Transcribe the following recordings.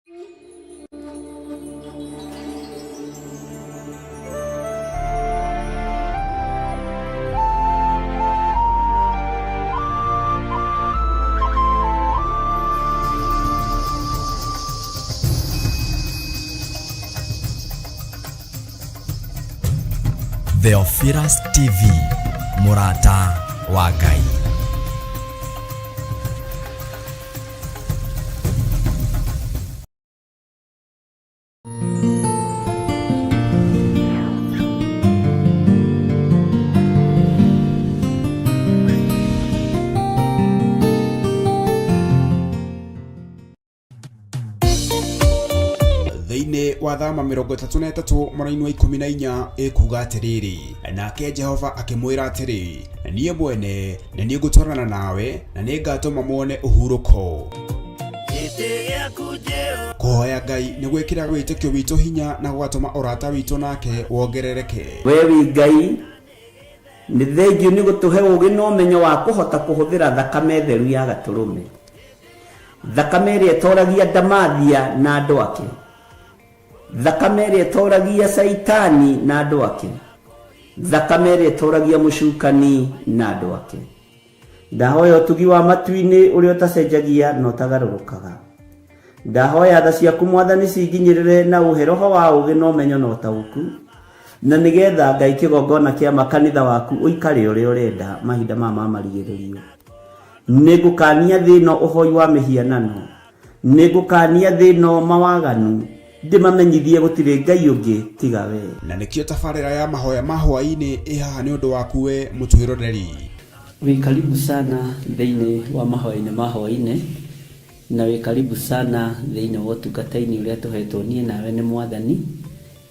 Theophilus TV, mũrata wa Ngai. Thĩinĩ wa Thama 33 mũraini wa 14 ĩkuga atĩrĩrĩ, nake Jehova akĩmwĩra atĩrĩ, niĩ mwene nĩ niĩ ngũtwarana nawe na nĩ ngatũma muone ũhurũko. Kũhoya Ngai nĩ gwĩkĩraga wĩtĩkio witũ hinya na gũgatũma ũrata witũ nake wongerereke. We wĩ Ngai, nĩ thengiũ nĩ gũtũhe ũũgĩ na ũmenyo wa kũhota kũhũthĩra thakame theru ya Gatũrũme, thakame ĩrĩa ĩtoragia ndamathia na andũ ake, thakame ĩrĩa ĩtoragia Caitani na andũ ake, thakame ĩrĩa ĩtoragia mũcukani na andũ ake. Ndahoya ũtugi wa matu-inĩ ũrĩa ũtacenjagia na ũtagarũrũkaga. Ndahoya tha ciaku Mwathani cinginyĩrĩre na ũhe roho wa ũũgĩ na ũmenyo na ũtaũku, na nĩgetha Ngai kĩgongona kĩa ma kanitha waku ũikare ũrĩa ũrenda mahinda maya ma marigĩrĩrio. Nĩngũkania thĩ ĩno ũhoi wa mĩhianano, nĩngũkania thĩ ĩno mawaganu, ndĩmamenyithie gũtirĩ Ngai ũngĩ tiga we. Na nĩkĩo tabarĩra ya mahoya ma hwaĩ-inĩ ĩ haha nĩ ũndũ waku we mũtwĩroreri. Wĩ karibu sana thĩinĩ wa mahoya-inĩ ma hwaĩ-inĩ, na wĩ karibu sana thĩinĩ wa ũtungata-inĩ ũrĩa tũhetwo niĩ nawe nĩ Mwathani,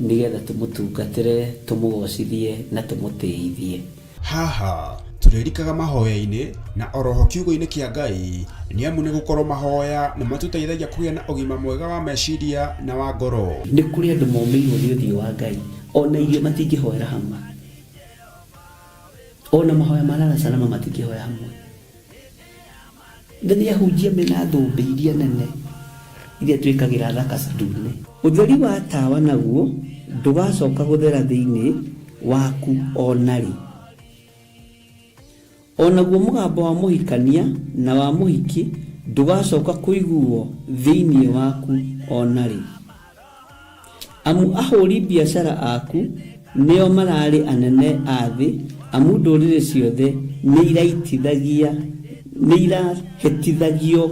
nĩgetha tũmũtungatĩre, tũmũgocithie na tũmũtĩithie. Haha tũrĩrikaga mahoya-inĩ na oroho kiugo-inĩ kĩa Ngai, nĩ amu nĩ gũkorwo mahoya nĩ matũteithagia kũgĩa na ũgima mwega wa meciria na wa ngoro. Nĩ kũrĩ andũ momĩirwo nĩ ũthiũ wa Ngai, ona irio matingĩhoera hamwe, ona mahoya ma lala salama matingĩhoya hamwe. Na nĩ ahunjia mena thũmbĩ iria nene iria twĩkagĩra thaka ndune. Ũtheri wa tawa naguo ndũgacoka gũthera thĩinĩ waku o na rĩ. O naguo mũgambo wa mũhikania na wa mũhiki ndũgacoka kũiguwo thĩinĩ waku o na rĩ. Amu ahũri biacara aku nĩo mararĩ anene a thĩ, amu ndũrĩrĩ ciothe nĩiraitithagia, nĩirahĩtithagio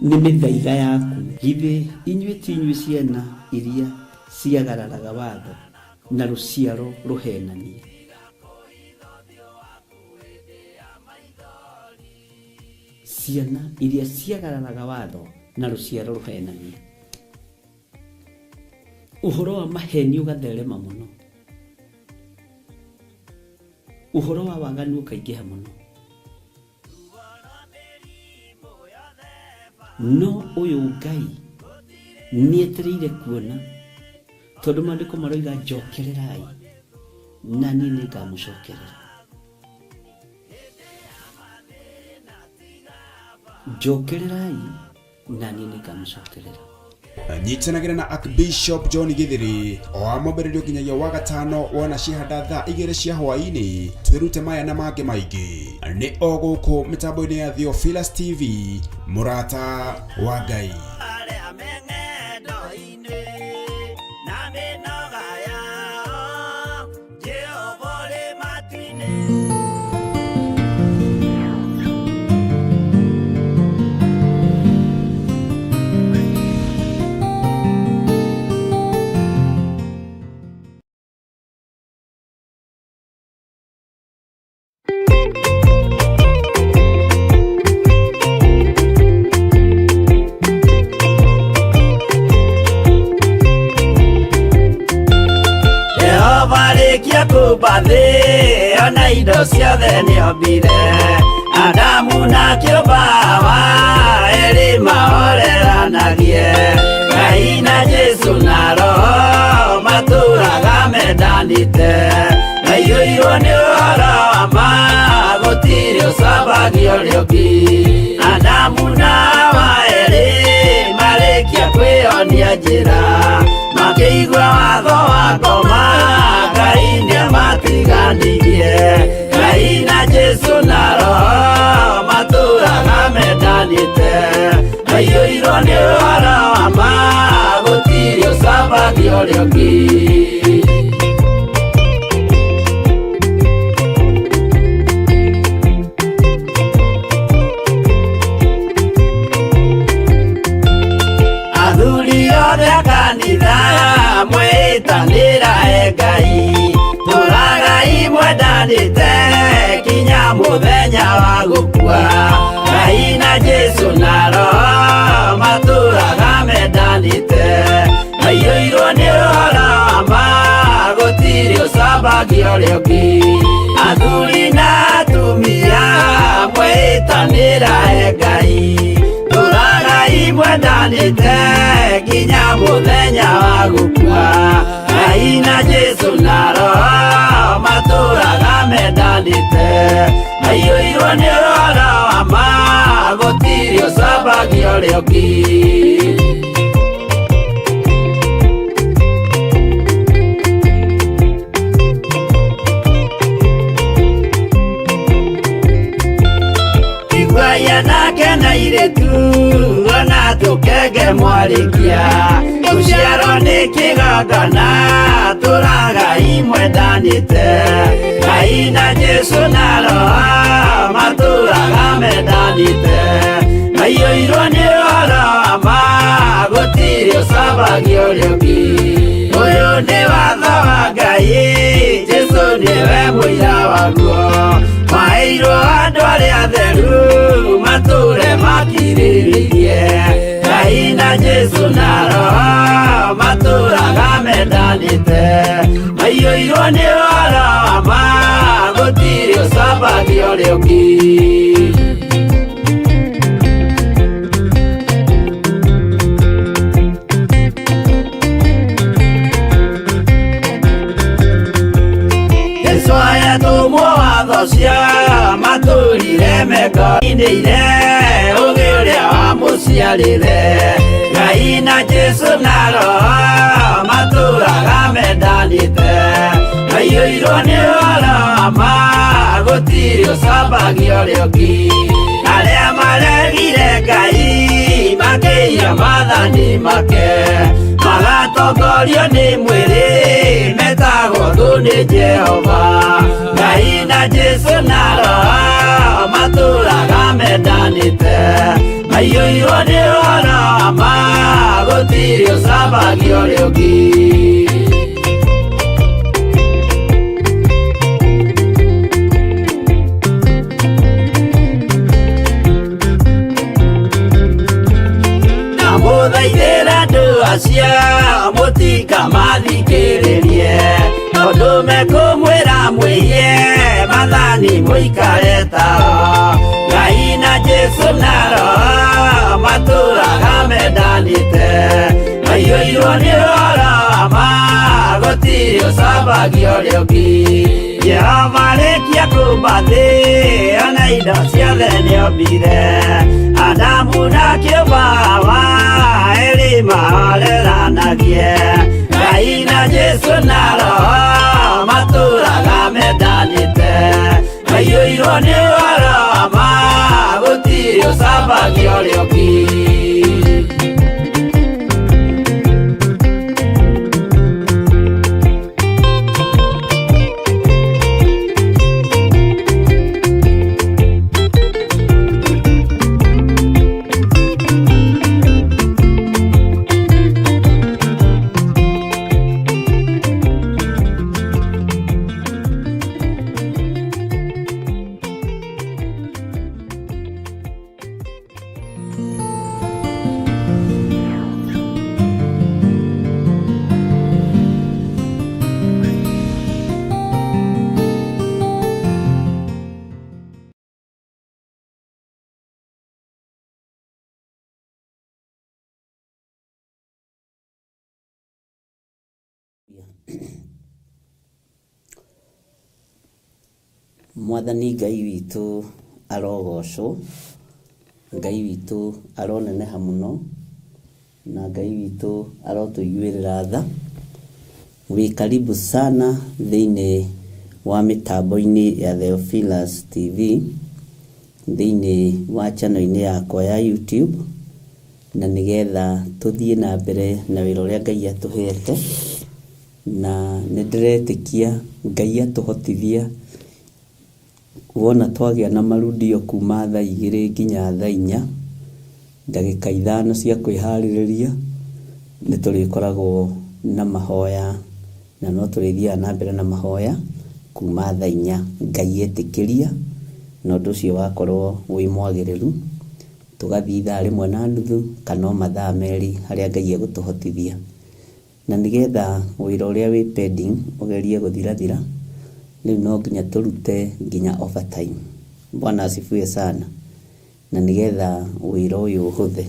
nĩ mĩthaiga yaku. Githĩ inyuĩ ti inyuĩ ciana iria ciagararaga watho, na rũciaro rũheenania? Ciana iria ciagararaga watho, na rũciaro rũheenania. Ũhoro wa maheni ũgatherema mũno, ũhoro wa waganu ũkaingĩha mũno. No ũyũ Ngai nĩetereire kuona, tondũ maandĩko maroiga njokererai na niĩ nĩngamũcokerera. Njokererai na niĩ nĩngamũcokerera. Nyitanagĩra na Archbishop John Githiri o wa mwambĩrĩrio nginyagia wa gatano wona ciahanda thaa 2 cia hwaĩ-inĩ, twĩrute maya na mangĩ maingĩ nĩ o gũkũ mĩtambo-inĩ ya Theophilus TV, mũrata wa Ngai. Arĩa me ng'endo-inĩ na mĩnoga yao, Jehova ũrĩ matu-inĩ. Jehova arĩkia kũmba thĩ ona indo ciothe nĩombire, Adamu na kĩũmba Hawa erĩ mahoreranagie, Ngai na Jesu na Roho matũraga mendanĩte, maiyũirwo nĩ ũhoro wa ma gũtirĩ ũcambagio ũrĩa ũngĩ. Adamu na Hawa erĩ marĩkia kwĩyo makĩonia njĩra makĩigua watho wa ngoma Ngai nĩamatiganirie Ngai na Jesũ na Roho matũraga mendanĩte maiyũirwo nĩ ũhoro wa ma gũtirĩ ũcambagia ũrĩa ũngĩ. Athuri othe a kanitha mwĩtanĩra e Ngai tũragai mwendanĩte kinya mũthenya wa gũkua Ngai na Jesũ na Roho matũraga mendanĩte maiyũirwo nĩ ũhoro wa ma gũtirĩ ũcambagia ũrĩa ũngĩ. Athuri na atumia mwĩtanĩra e Ngai tũragai mwendanĩte kinya mũthenya wa gũkua Ngai na Jesũ na Roho matũraga mendanĩte maiyũirwo nĩ ũhoro wa ma gũtirĩ ũcambagia ũrĩa ũngĩ. Iguai anake na airĩtu ona tũkenge mwarĩkia gũciarwo nĩ kĩgongona tũragai mwendanĩte Ngai na Jesũ na Roho matũraga mendanĩte maiyũirwo nĩ ũhoro wa ma gũtirĩ ũcambagia ũrĩa ũngĩ. Ũyũ nĩ watho wa Ngai Jesũ nĩwe mũira waguo maheirwo andũ arĩa atheru matũre makirĩrĩirie Ngai na Jesũ na Roho matũraga mendanĩte maiyũirwo nĩ ũhoro wa ma gũtirĩ ũcambagia ũrĩa ũngĩ. Jesũ ayatũmwo watho cia matũrire meko-inĩ-ire ũgĩ ũrĩa wamũciarire Ngai na Jesũ na Roho matũraga mendanĩte maiyũirwo nĩ ũhoro wa ma gũtirĩ ũcambagia ũrĩa ũngĩ. Arĩa maregire Ngai makĩiya maathani make magatongorio nĩ mwĩrĩ metagwo thũ nĩ Jehova Ngai na Jesũ na Roho matũraga mendanĩte maiyũirwo nĩ ũhoro wa ma gũtirĩ ũcambagia ũrĩa ũngĩ. Ndamũthaithĩra andũ acio mũtikamathikĩrĩrie tondũ mekũmwĩra mwĩiye maathani mũikare tao Ngai na Jesũ na Roho matũraga mendanĩte maiyũirwo nĩ ũhoro wa ma gũtirĩ ũcambagia ũrĩa ũngĩ. Jehova arĩkia kũũmba thĩ ona indo ciothe nĩombire Adamu na kĩũmba Hawa erĩ mahoreranagie Ngai na Jesũ na Roho matũraga mendanĩte maiyũirwo nĩ ũhoro wa ma gũtirĩ ũcambagia ũrĩa ũngĩ. Mwathani Ngai witũ arogocwo, Ngai witũ aroneneha mũno Na Ngai witũ arotũiguĩrĩra tha. Wĩ karibu sana thĩinĩ wa mĩtambo-inĩ ya Theophilus TV, thĩinĩ wa channel-inĩ yakwa ya YouTube, na nĩgetha tũthiĩ na mbere na wĩra ũrĩa Ngai atũhete. Na nĩ ndĩretĩkia Ngai atũhotithia, wona twagĩa na marudio kuma thaa 2 nginya thaa 4, ndagĩka 5 cia kwĩharĩrĩria, nĩ tũrĩkoragwo na mahoya, na no tũrĩthiaga na mbere na mahoya kuma thaa 4, Ngai etĩkĩria, na ũndũ ũcio wakorwo wĩ mwagĩrĩru, tũgathiĩ ithaa 1.5 kana o mathaa 2 harĩa Ngai egũtũhotithia. Na nĩgetha wĩra ũrĩa wĩ pending ũgerie gũthirathira, rĩu no nginya tũrute nginya overtime. Bwana asifiwe sana. Na nĩgetha wĩra ũyũ ũhũthe.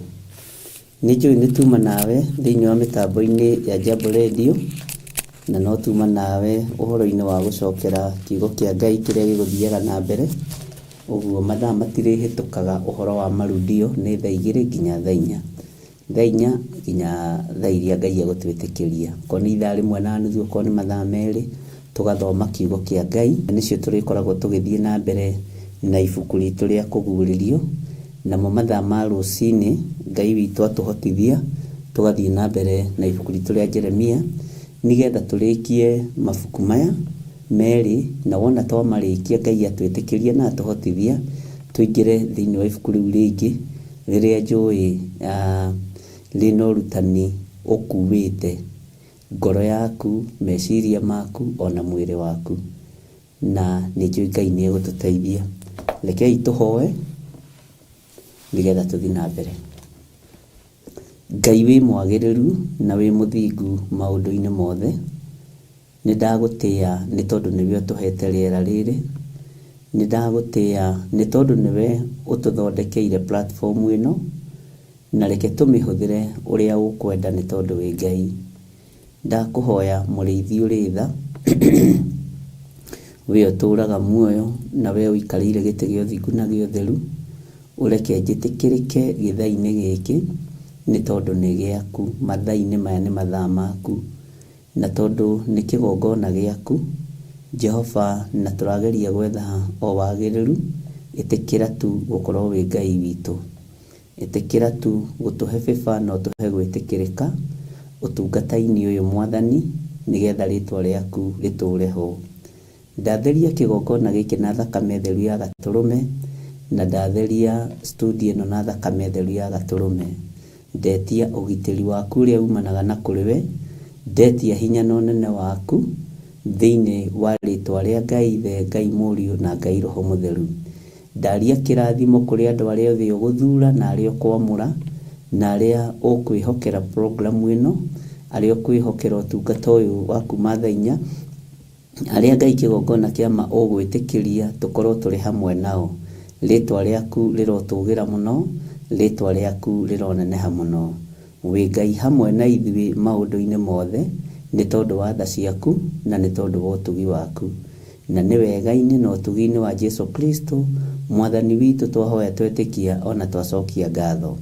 Nĩ njũĩ nĩ tuma nawe thĩinĩ wa mĩtambo-inĩ ya Jambo Radio, na no tuma nawe ũhoro-inĩ wa gũcokera kiugo kĩa Ngai kĩrĩa gĩgũthiaga na mbere. Ũguo mathaa matirĩhĩtũkaga ũhoro wa marudio nĩ thaa 2 nginya thaa 4. Thaa 4 nginya thaa iria Ngai egũtwĩtĩkĩria. Okorwo nĩ ithaa 1.5, okorwo nĩ mathaa 2, tũgathoma kiugo kĩa Ngai. Nĩcio tũrĩkoragwo tũgĩthiĩ na mbere na ibuku ritũ rĩa kũguũrĩrio. Namo mathaa ma rũcinĩ Ngai witũ atũhotithia, tũgathiĩ na mbere na ibuku ritũ rĩa Jeremia, nĩgetha tũrĩkie mabuku maya merĩ, na wona twamarĩkia Ngai atwĩtĩkĩria na atũhotithia, tũingĩre thĩinĩ wa ibuku rĩu rĩngĩ, rĩrĩa njũĩ rĩna ũrutani ũkuĩte ngoro yaku, meciria maku, ona mwĩrĩ waku. Na nĩ njũĩ Ngai nĩ egũtũteithia. Rekei tũhoe nĩgetha tũthiĩ na mbere. Ngai wĩ mwagĩrĩru na wĩ mũthingu maũndũ-inĩ mothe, nĩ ndagũtĩĩa nĩ tondũ nĩwe ũtũhete rĩera rĩrĩ, nĩ ndagũtĩĩa nĩ tondũ nĩwe ũtũthondekeire platform ĩno, na reke tũmĩhũthĩre ũrĩa ũkwenda nĩ tondũ wĩ Ngai. Ndakũhoya mũrĩithi ũrĩ tha, we ũtũũraga muoyo na we ũikarĩire gĩtĩ gĩa ũthingu na gĩa ũtheru, ũreke njĩtĩkĩrĩke gĩthaa-inĩ gĩkĩ nĩ tondũ nĩ gĩaku, mathaa-inĩ maya nĩ mathaa maku, na tondũ nĩ kĩgongona gĩaku, Jehova, na tũrageria gwetha o wagĩrĩru, ĩtĩkĩra tu gũkorwo wĩ Ngai witũ. Ĩtĩkĩra tu gũtũhe favor na ũtũhe gwĩtĩkĩrĩka ũtungata-inĩ ũyũ Mwathani, nĩgetha rĩtwa rĩaku rĩtũre ho. Ndatheria kĩgongona gĩkĩ na thakame theru ya gatũrũme, na ndatheria studio ĩno na thakame theru ya gatũrũme. Ndetia ũgitĩri waku ũrĩa umanaga na kũrĩ we, ndetia hinya na ũnene waku thĩinĩ wa rĩtwa rĩa Ngai Ithe, Ngai Mũriũ na Ngai Roho Mũtheru. Ndaria kĩrathimo kũrĩ andũ arĩa othe ũgũthura na arĩa ũkwamũra, na arĩa ũkwĩhokera programu ĩno, arĩa ũkwĩhokera ũtungata ũyũ wa kuma thaa 4, arĩa Ngai kĩgongona kĩa ma ũgwĩtĩkĩria tũkorwo tũrĩ hamwe nao. Rĩtwa rĩaku rĩrotũgĩra mũno, rĩtwa rĩaku rĩroneneha mũno. Wĩ Ngai hamwe na ithuĩ maũndũ-inĩ mothe, nĩ tondũ wa tha ciaku na nĩ tondũ wa ũtugi waku. Na nĩ wega-inĩ na ũtugi-inĩ wa Jesu Kristo Mwathani witũ twahoya twetĩkia ona twacokia ngatho.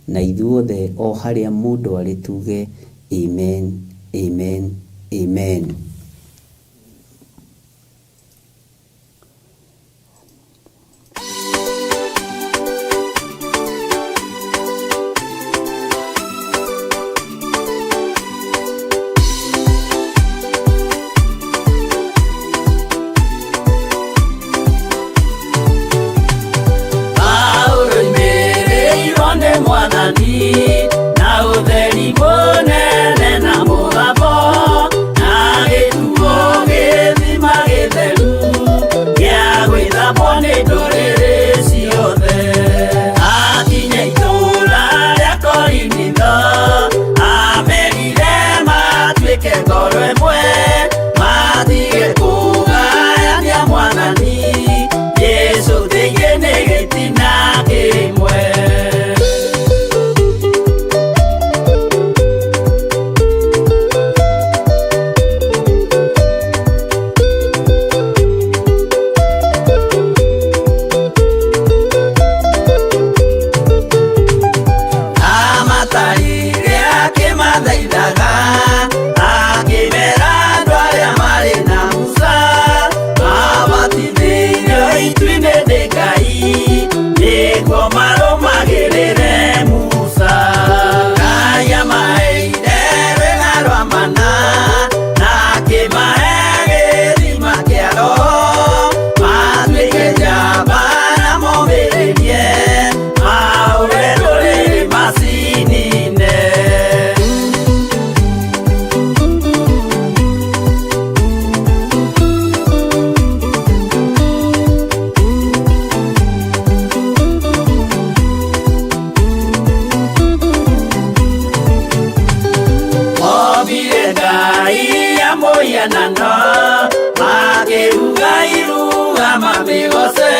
Na ithuothe o harĩa mũndũ arĩ tuge amen, amen, amen. Paulo oimĩrĩirwo nĩ Mwathani na ũtheri mũnene na mũgambo na. Akĩmathaithaga akĩmera andũ arĩa marĩ na Musa mabatithĩirio itu-inĩ nĩ Ngai nĩguo marũmagĩrĩre Musa. Ngai amaheire rwĩga rwa mana na akĩmahe gĩthima kĩa roho matuĩke njamba na momĩrĩrie mahũre ndũrĩrĩ macinine. Mobire Ngai ya mũhianano makĩruga iruga mamĩgoce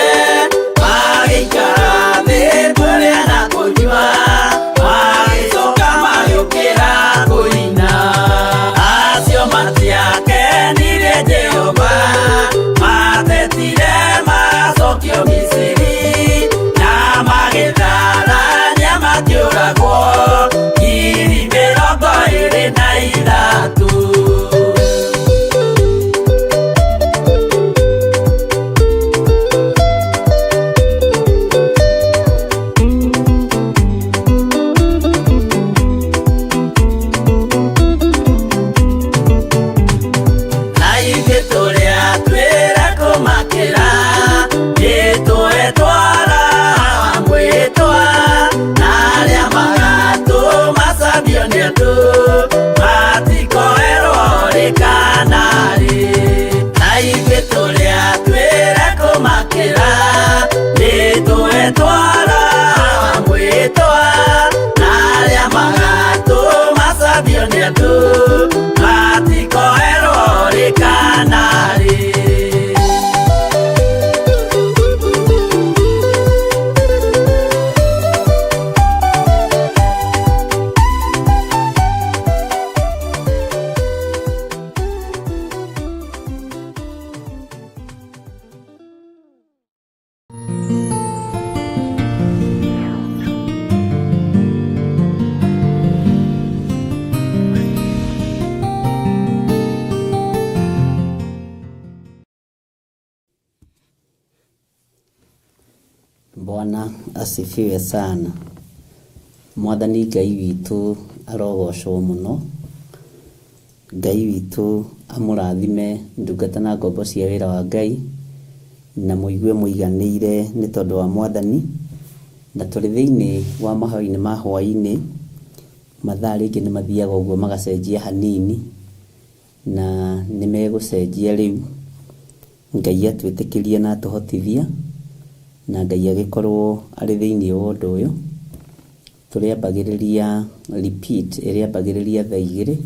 magĩikara thĩ kũrĩa na kũnyua magĩcoka magĩũkĩra kũina. Acio matiakenirie Jehova matetire macokio Misiri na magĩtharania makĩũragwo 23,000. Na ithuĩ tũrĩa twĩra kũmakĩra nĩtũhetwara wa mwĩtwa na arĩa magatũmacambio nĩ andũ matikoerwo rĩ kana rĩ. Na ithuĩ tũrĩa twĩra kũmakĩra nĩtũhetwara wa mwĩtwa na arĩa magatũmacambio nĩ andũ matikoerwo rĩ kana rĩ. Bwana asifiwe sana. Mwathani Ngai witũ arogocwo mũno. Ngai witũ amũrathime ndungata na ngombo cia wĩra wa Ngai na mũigue mũiganĩire nĩ tondũ wa Mwathani. Na tũrĩ thĩinĩ wa mahoya-inĩ ma hwaĩ-inĩ, mathaa rĩngĩ nĩ mathiaga ũguo magacenjia hanini na nĩ megũcenjia rĩu. Ngai atwĩtĩkĩrie na atũhotithia na Ngai agĩkorwo arĩ thĩinĩ wa ũndũ ũyũ. Tũrĩambagĩrĩria repeat ĩrĩambagĩrĩria thaa igĩrĩ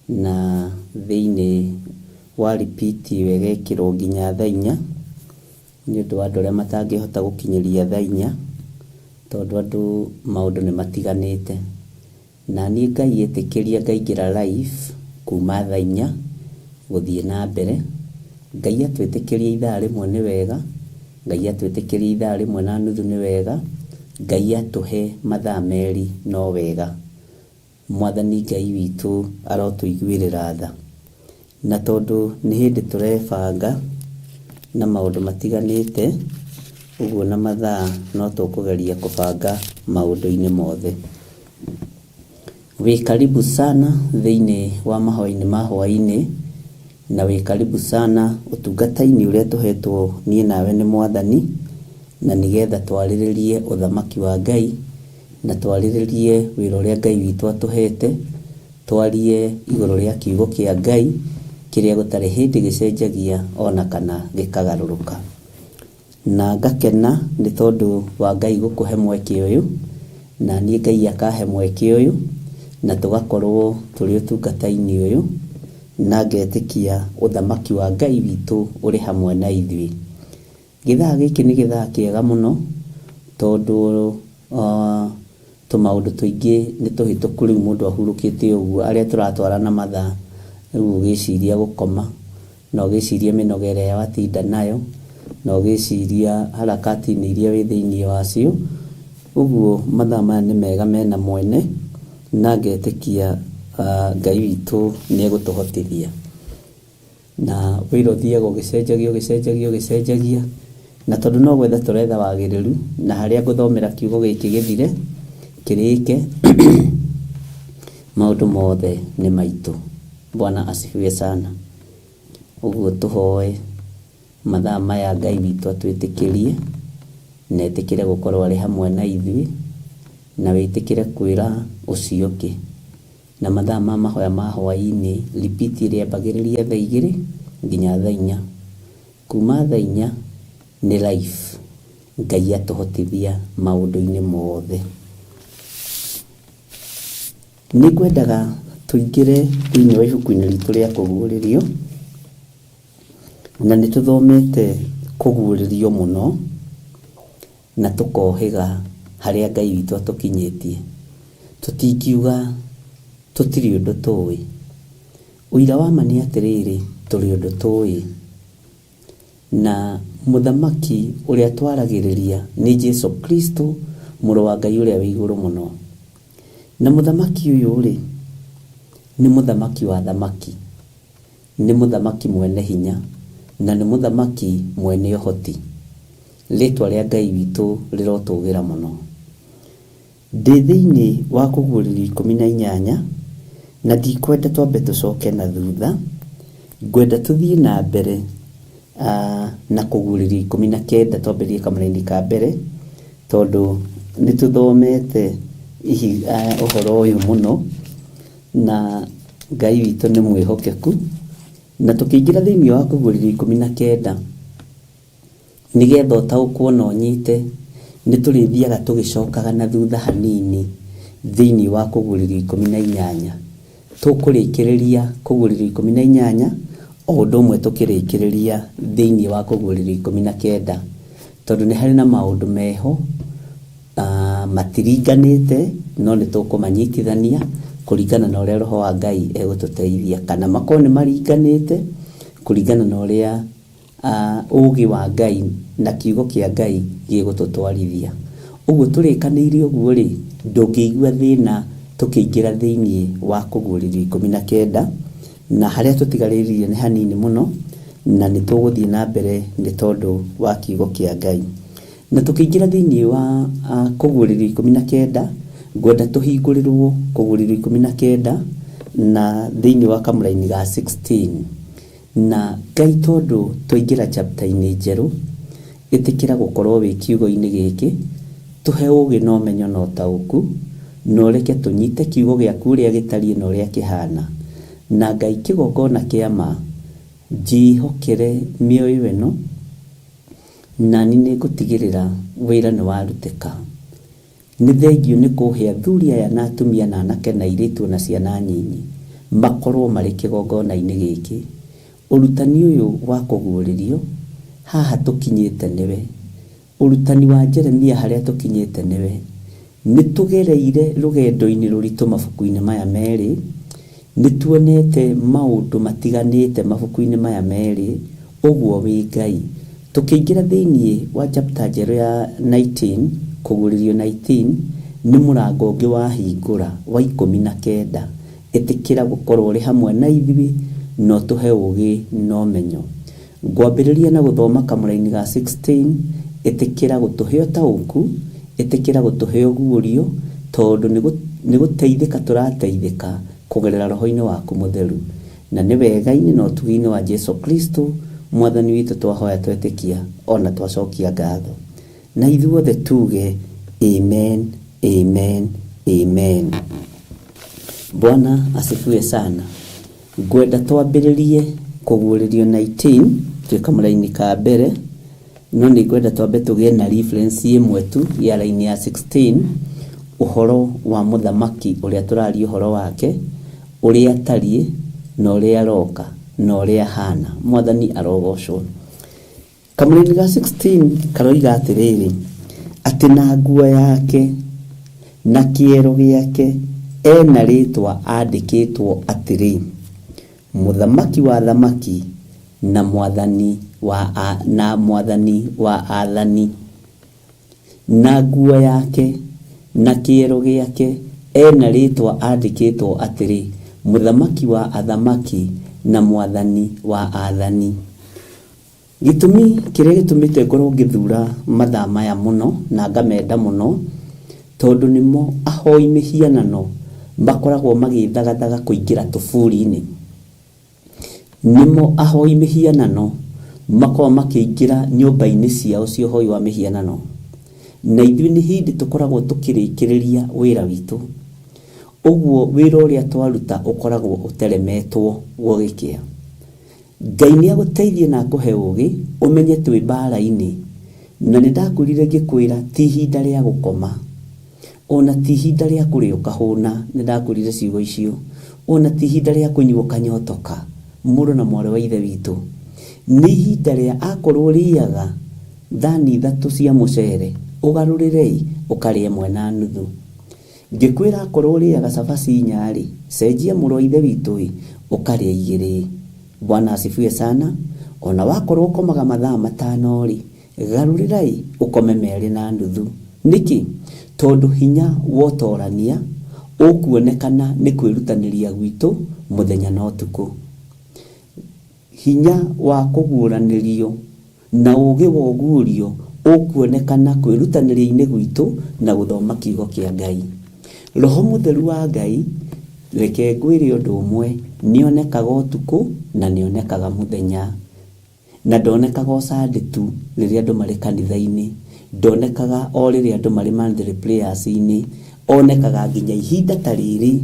na thĩinĩ wa repeat ĩyo ĩgekĩrwo nginya thaa inya nĩ ũndũ wa andũ arĩa matangĩhota gũkinyĩria thaa inya tondũ andũ maũndũ nĩ matiganĩte. Na niĩ Ngai ĩtĩkĩria ngaingĩra live kuma thaa inya gũthiĩ na mbere. Ngai atwĩtĩkĩria ithaa rĩmwe nĩ wega, Ngai atwĩtĩkĩria ithaa rĩmwe na nuthu nĩ wega, Ngai atũhe mathaa merĩ no wega. Mwathani Ngai witũ arotũiguĩrĩra tha. Na tondũ nĩ hĩndĩ tũrebanga na maũndũ matiganĩte, ũguo na mathaa no tũkũgeria kũbanga maũndũ-inĩ mothe. Wĩ karibu sana thĩinĩ wa mahoya-inĩ ma hwaĩ-inĩ na wĩ karibu sana ũtungata-inĩ ũrĩa tũhetwo niĩ nawe nĩ Mwathani na nĩgetha twarĩrĩrie ũthamaki wa Ngai na twarĩrĩrie wĩra ũrĩa Ngai witũ atũhete, twarie igũrũ rĩa kiugo kĩa Ngai kĩrĩa gũtarĩ hĩndĩ gĩcenjagia ona kana gĩkagarũrũka. Na ngakena nĩ tondũ wa Ngai gũkũhe mweke ũyũ na niĩ Ngai akahe mweke ũyũ na tũgakorwo tũrĩ ũtungata-inĩ ũyũ na ngetĩkia ũthamaki wa Ngai witũ ũrĩ hamwe na ithuĩ. Gĩthaa gĩkĩ nĩ gĩthaa kĩega mũno tondũ tũmaũndũ tũingĩ nĩ tũhĩtũku rĩu mũndũ ahurũkĩte ũguo arĩa tũratwarana mathaa rĩu ũgĩciria gũkoma na ũgĩciria mĩnoga ĩrĩa watinda nayo na ũgĩciria harakati-inĩ iria wĩ thĩinĩ wacio. Ũguo mathaa maya nĩ mega mena mwene Na ngetĩkia Ngai witũ nĩ egũtũhotithia. Na wĩra ũthiaga ũgĩcenjagia ũgĩcenjagia ũgĩcenjagia, na tondũ no gwetha tũretha wagĩrĩru, na harĩa ngũthomera kiugo gĩkĩ gĩthire, kĩrĩke, maũndũ mothe nĩ maitũ. Bwana asifiwe sana. Ũguo tũhoe mathaa maya Ngai witũ atwĩtĩkĩrie, na etĩkĩre gũkorwo arĩ hamwe na ithuĩ, na wĩtĩkĩre kwĩra ũcio ũngĩ. Na mathaa ma mahoya ma hwaĩ-inĩ, repeat ĩrĩa yambagĩrĩria thaa 2 nginya thaa 4. Kuma thaa 4 nĩ live. Ngai atũhotithia maũndũ-inĩ mothe. Nĩ ngwendaga tũingĩre thĩinĩ wa ibuku-inĩ ritũ rĩa kũguũrĩrio, na nĩ tũthomete kũguũrĩrio mũno, na tũkohĩga harĩa Ngai witũ atũkinyĩtie. Tũtingiuga tũtirĩ ũndũ tũĩ. Ũira wa ma nĩ atĩrĩrĩ, tũrĩ ũndũ tũĩ. Na mũthamaki ũrĩa twaragĩrĩria nĩ Jesu Kristo, mũrũ wa Ngai ũrĩa wĩ igũrũ mũno. Na mũthamaki ũyũ rĩ, nĩ mũthamaki wa thamaki, nĩ mũthamaki mwene hinya, na nĩ mũthamaki mwene ũhoti. Rĩtwa rĩa Ngai witũ rĩrotũgĩra mũno. Ndĩ thĩinĩ wa kũguũrĩrio 18, na ndikwenda twambe tũcoke na thutha, ngwenda tũthiĩ na mbere na kũguũrĩrio 19 twambĩrĩrie kamũraini ka mbere, tondũ nĩ tũthomete ũhoro ũyũ mũno, na Ngai witũ nĩ mwĩhokeku. Na tũkĩingĩra thĩinĩ wa kũguũrĩrio 19, nĩgetha ũtaũkwo na ũnyite, nĩ tũrĩthiaga tũgĩcokaga na thutha hanini thĩinĩ wa kũguũrĩrio 18. Tũkũrĩkĩrĩria kũguũrĩrio 18 o ũndũ ũmwe tũkĩrĩkĩrĩria thĩinĩ wa kũguũrĩrio 19, tondũ nĩ harĩ na maũndũ meho matiringanĩte, no nĩ tũkũmanyitithania kũringana na ũrĩa Roho wa Ngai egũtũteithia, kana makorwo nĩ maringanĩte kũringana na ũrĩa ũũgĩ wa Ngai na kiugo kĩa Ngai gĩgũtũtwarithia. Ũguo tũrĩkanĩire ũguo rĩ, ndũngĩigua thĩna tũkĩingĩra thĩinĩ wa kũguũrĩrio 19, na harĩa tũtigarĩrĩirie nĩ hanini mũno, na nĩ tũgũthiĩ na mbere nĩ tondũ wa kiugo kĩa Ngai. Na tũkĩingĩra thĩinĩ wa kũguũrĩrio 19, ngwenda tũhingũrĩrwo kũguũrĩrio 19 na thĩinĩ wa kamũraini ga 16. Na Ngai tondũ twaingĩra chapter-inĩ njerũ, ĩtĩkĩra gũkorwo wĩ kiugo-inĩ gĩkĩ, tũhe ũũgĩ na ũmenyo na ũtaũku, na ũreke tũnyite kiugo gĩaku ũrĩa gĩtariĩ na ũrĩa kĩhana. Na Ngai kĩgongona kĩa ma, njĩhokere mĩoyo ĩno, nani nĩ ngũtigĩrĩra wĩra nĩ warutĩka. Nĩ thengio nĩ kũhe athuri aya na atumia na anake na airĩtu na ciana nyinyi makorwo marĩ kĩgongona-inĩ gĩkĩ. Ũrutani ũyũ wa kũguũrĩrio haha tũkinyĩte nĩwe. Ũrutani wa Jeremia harĩa tũkinyĩte nĩwe. Nĩ tũgereire rũgendo-inĩ rũritũ mabuku-inĩ maya merĩ, nĩ tuonete maũndũ matiganĩte mabuku-inĩ maya merĩ, ũguo wĩ Ngai. Tũkĩingĩra thĩinĩ wa chapter njerũ ya 19, kũguũrĩrio 19, nĩ mũrango ũngĩ wahingũra wa 19. Ĩtĩkĩra gũkorwo ũrĩ hamwe na ithuĩ, na ũtũhe ũũgĩ na ũmenyo. Ngwambĩrĩria na gũthoma kamũraini ga 16, ĩtĩkĩra gũtũhe ũtaũku, ĩtĩkĩra gũtũhe ũguũrio, tondũ nĩ gũteithĩka tũrateithĩka kũgerera roho-inĩ waku mũtheru. Na nĩ wega-inĩ na ũtugi-inĩ wa Jesu Kristo mwathani witũ twahoya twetĩkia ona twacokia ngatho. Na ithuothe tuge amen, amen, amen. Bwana asifiwe sana. Ngwenda twambĩrĩrie kũguũrĩrio 19 twĩ kamũraini ka mbere, no nĩ ngwenda twambe tũgĩe na reference ĩmwe tu ya line ya 16, ũhoro wa mũthamaki ũrĩa tũraria ũhoro wake, ũrĩa atariĩ na ũrĩa aroka na ũrĩa ahana. Mwathani arogocwo. Kamũraini ga 16 karoiga atĩrĩrĩ, atĩ na nguo yake na kĩero gĩake ena rĩtwa andĩkĩtwo atĩrĩ, mũthamaki wa thamaki na mwathani wa na mwathani wa athani. Na nguo yake na kĩero gĩake Ena rĩtwa andĩkĩtwo atĩrĩ, Mũthamaki wa athamaki na Mwathani wa athani. Gĩtũmi kĩrĩa gĩtũmĩte ngorwo ngĩthura mathaa maya mũno na ngamenda mũno, tondũ nĩmo ahoi mĩhianano makoragwo magĩthagathaga kũingĩra tũburi-inĩ. Nĩmo ahoi mĩhianano makoragwo makĩingĩra nyũmba-inĩ ciao cia ũhoi wa mĩhianano. Na ithuĩ nĩ hĩndĩ tũkoragwo tũkĩrĩkĩrĩria wĩra witũ. Ũguo wĩra ũrĩa twaruta ũkoragwo ũteremetwo gũgĩkĩa. Ngai nĩ agũteithie na akũhe ũgĩ ũmenye twĩ mbara-inĩ. Na nĩ ndakwĩrire ngĩkwĩra ti ihinda rĩa gũkoma, ona ti ihinda rĩa kũrĩa ũkahũna, nĩ ndakwĩrire ciugo icio, ona ti ihinda rĩa kũnyua ũkanyotoka, mũrũ na mwarĩ wa ithe witũ. Nĩ ihinda rĩa akorwo ũrĩaga thani ithatũ cia mũcere, ũgarũrĩre-ĩ ũkarĩa ĩmwe na nuthu. Ngĩkwĩra akorwo ũrĩaga cabaci inya-rĩ, cenjia mũrũ wa ithe witũ-ĩ, ũkarĩa igĩrĩ. Bwana asifiwe sana. Ona wakorwo ũkomaga mathaa matano-rĩ, garũrĩra-ĩ, ũkome merĩ na nuthu. Nĩkĩ? Tondũ hinya wa ũtorania ũkuonekana nĩ kwĩrutanĩria gwitũ mũthenya na ũtukũ. Hinya wa kũguũranĩrio na ũũgĩ wa ũguũrio ũkuonekana kwĩrutanĩria-inĩ gwitũ na gũthoma Kiugo kĩa Ngai. Roho Mũtheru wa Ngai, reke ngwĩre ũndũ ũmwe, nĩonekaga ũtukũ na nĩonekaga mũthenya. Na ndonekaga o Sunday tu rĩrĩa andũ marĩ kanitha-inĩ, ndonekaga o rĩrĩa andũ marĩ monthly prayers-inĩ, onekaga nginya ihinda ta rĩrĩ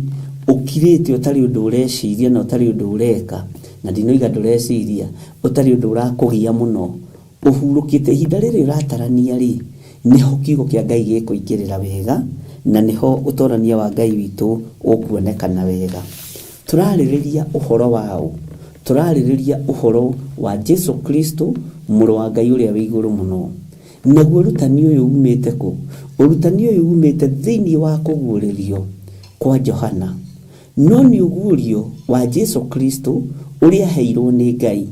ũkirĩte ũtarĩ ũndũ ũreciria na ũtarĩ ũndũ ũreka, na ndinoiga ndũreciria, ũtarĩ ũndũ ũrakũgia mũno, ũhurũkĩte. Ihinda rĩrĩ ũratarania rĩ, nĩho kiugo kĩa Ngai gĩkũingĩrĩra wega, na nĩho ũtorania wa Ngai witũ ũkuonekana wega. Tũrarĩrĩria ũhoro wa ũ? Tũrarĩrĩria ũhoro wa Jesu Kristo, Mũrũ wa Ngai ũrĩa wĩ igũrũ mũno. Naguo ũrutani ũyũ umĩte kũ? Ũrutani ũyũ umĩte thĩinĩ wa kũguũrĩrio kwa Johana. No nĩ ũguũrio wa Jesu Kristo ũrĩa aheirwo nĩ Ngai.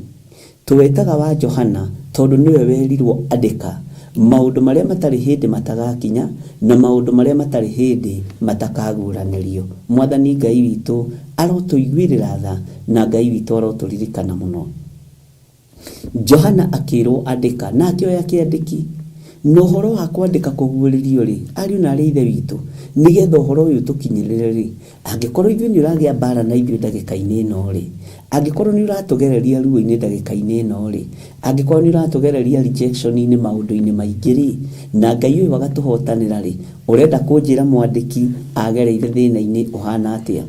Tũwĩtaga wa Johana tondũ nĩwe werirwo andĩka maũndũ marĩa matarĩ hĩndĩ matagakinya na maũndũ marĩa matarĩ hĩndĩ matakaguũranĩrio. Mwathani Ngai witũ arotũiguĩrĩra tha na Ngai witũ arotũririkana mũno. Johana akĩrwo andĩka, na akĩoya kĩandĩki. Na ũhoro wa kwandĩka kũguũrĩrio-rĩ, ariũ na aarĩ a Ithe witũ, nĩgetha ũhoro ũyũ ũtũkinyĩrĩre-rĩ, angĩkorwo ithuĩ nĩ ũragĩa mbara na ithuĩ ndagĩka-inĩ ĩno-rĩ, angĩkorwo nĩ ũratũgereria ruo-inĩ ndagĩka-inĩ ĩno-rĩ, angĩkorwo nĩ ũratũgereria rejection-inĩ maũndũ-inĩ maingĩ-rĩ, na Ngai ũyũ agatũhotanĩra-rĩ, ũrenda kũnjĩra mwandĩki agereire thĩna-inĩ ũhana atĩa?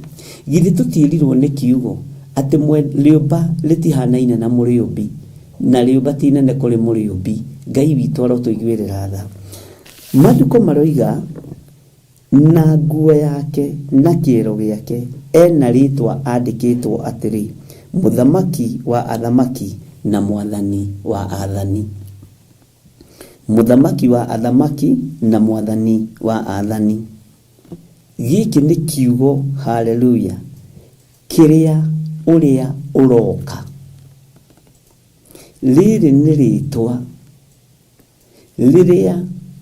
Githĩ tũtiĩrirwo nĩ kiugo atĩ rĩũmba rĩtihanaine na mũrĩũmbi, na rĩũmba ti inene kũrĩ mũrĩũmbi? Ngai witũ arotũiguĩrĩra tha. Maandĩko maroiga, Na nguo yake na kĩero gĩake e na rĩĩtwa andĩkĩtwo atĩrĩ, Mũthamaki wa athamaki na Mwathani wa athani. Mũthamaki wa athamaki na Mwathani wa athani. Gĩkĩ nĩ kiugo, haleluya, kĩrĩa ũrĩa ũroka. Rĩrĩ nĩ rĩĩtwa rĩrĩa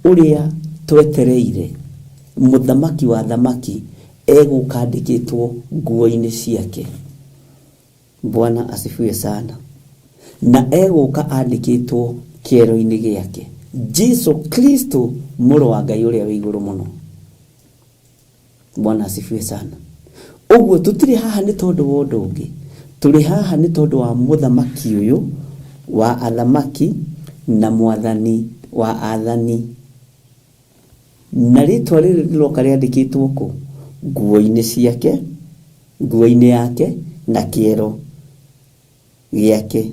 ũrĩa twetereire, Mũthamaki wa athamaki, egũka andĩkĩtwo nguo-inĩ ciake. Bwana asifiwe sana. Na egũka andĩkĩtwo kĩero-inĩ gĩake. Jesu Kristo, Mũrũ wa Ngai ũrĩa wĩ igũrũ mũno. Bwana asifiwe sana. Ũguo tũtirĩ haha nĩ tondũ wa ũndũ ũngĩ, tũrĩ haha nĩ tondũ wa mũthamaki ũyũ wa athamaki na mwathani wa athani. Na rĩtwa rĩrĩ rĩroka rĩandĩkĩtwo kũ? Nguo-inĩ ciake, nguo-inĩ yake na kĩero gĩake.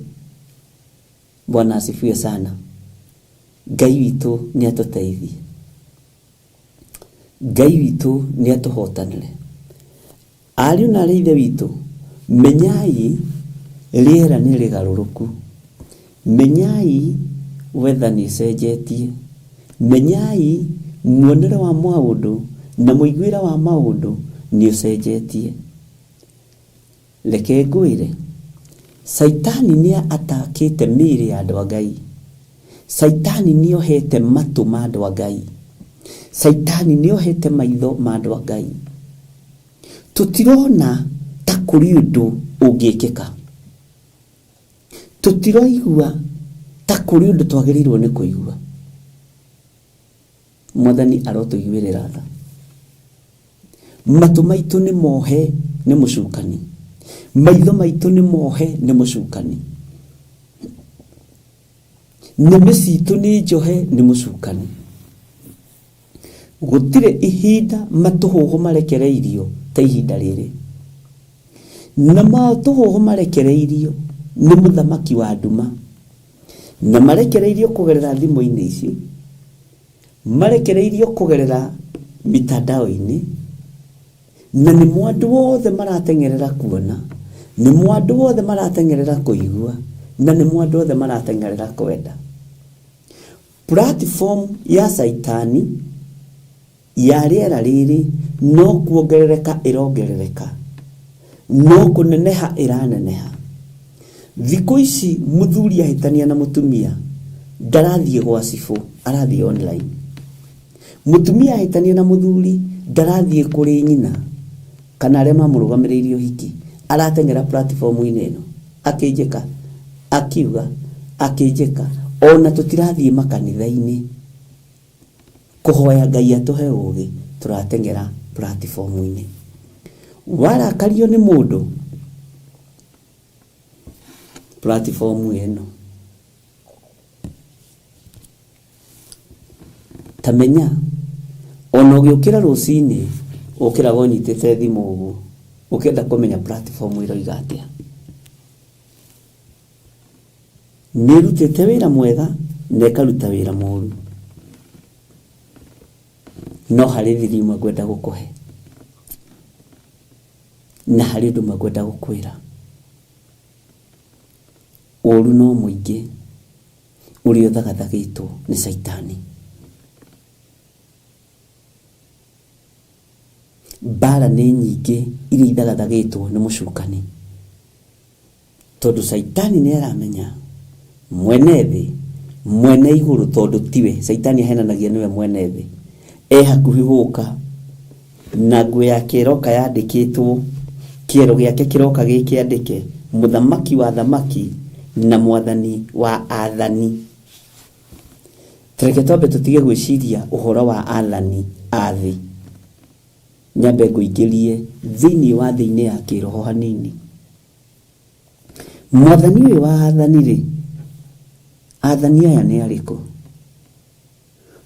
Bwana asifiwe sana. Ngai witũ nĩ atũteithie. Ngai witũ nĩ atũhotanĩre. Ariũ na aarĩ a Ithe witũ, menyai rĩera nĩ rĩgarũrũku. Menyai weather nĩ ĩcenjetie. Menyai muonere wa maũndũ na mũiguĩre wa maũndũ nĩ ũcenjetie. Reke ngwĩre, Caitani nĩ atakĩte mĩĩrĩ ya andũ a Ngai. Caitani nĩ ohete matũ ma andũ a Ngai. Caitani nĩ ohete maitho ma andũ a Ngai. Tũtirona ta kũrĩ ũndũ ũngĩkĩka. Tũtiroigua ta kũrĩ ũndũ twagĩrĩirwo nĩ kũigua. Mwathani arotũiguĩrĩra tha. Matũ maitũ nĩ mohe nĩ mũcukani. Maitho maitũ nĩ mohe nĩ mũcukani. Nĩmĩ citũ nĩ njohe nĩ mũcukani. Gũtirĩ ihinda matũhũhũ marekereirio ta ihinda rĩrĩ. Na matũhũhũ marekereirio nĩ mũthamaki wa nduma. Na marekereirio kũgerera thimũ-inĩ ici, marekereirio kũgerera mitandao-inĩ, na nĩ andũ othe marateng'erera kuona, nĩ andũ othe marateng'erera kũigua, na nĩ andũ othe marateng'erera kwenda. Platform ya caitani ya rĩera rĩrĩ no kuongerereka ĩrongerereka, no kũneneha ĩraneneha. Thikũ ici mũthuri ahĩtania na mũtumia ndarathiĩ gwa cibũ, arathiĩ online. Mũtumia ahĩtania na mũthuri ndarathiĩ kũrĩ nyina kana arĩa mamũrũgamĩrĩirie ũhiki, arateng'era platform-inĩ ĩno akĩnjĩka, akiuga, akĩnjĩka. Ona tũtirathiĩ makanitha-inĩ kũhoya Ngai atũhe ũgĩ, tũrateng'era platform-inĩ. Warakario nĩ mũndũ, platform ĩno ta menya ona ũgĩũkĩra rũcinĩ ũkĩraga ũnyitĩte thimũ ũguo ũkĩenda kũmenya platform ĩroiga atĩa. Nĩ ĩrutĩte wĩra mwega na ĩkaruta wĩra mũru. No harĩ thiri imwe ngwenda gũkũhe na harĩ ũndũ ũmwe ngwenda gũkwĩra. Ũru no mũingĩ ũrĩa ũthagathagĩtwo nĩ caitani. Mbara nĩ nyingĩ iria ithagathagĩtwo nĩ mũcukani. Tondũ caitani nĩ aramenya mwene thĩ, mwene igũrũ, tondũ tiwe caitani ahenanagia nĩwe mwene thĩ. E hakuhĩ gũka na nguo yake ĩroka yandĩkĩtwo, kĩero gĩake kĩroka gĩkĩandĩke mũthamaki wa thamaki na mwathani wa athani. Tareke twambe tũtige gwĩciria ũhoro wa athani a thĩ. Nyambe ngũingĩrie thĩinĩ wa thĩ-inĩ ya kĩroho hanini. Mwathani ũyũ wa athani rĩ, athani aya nĩ arĩkũ?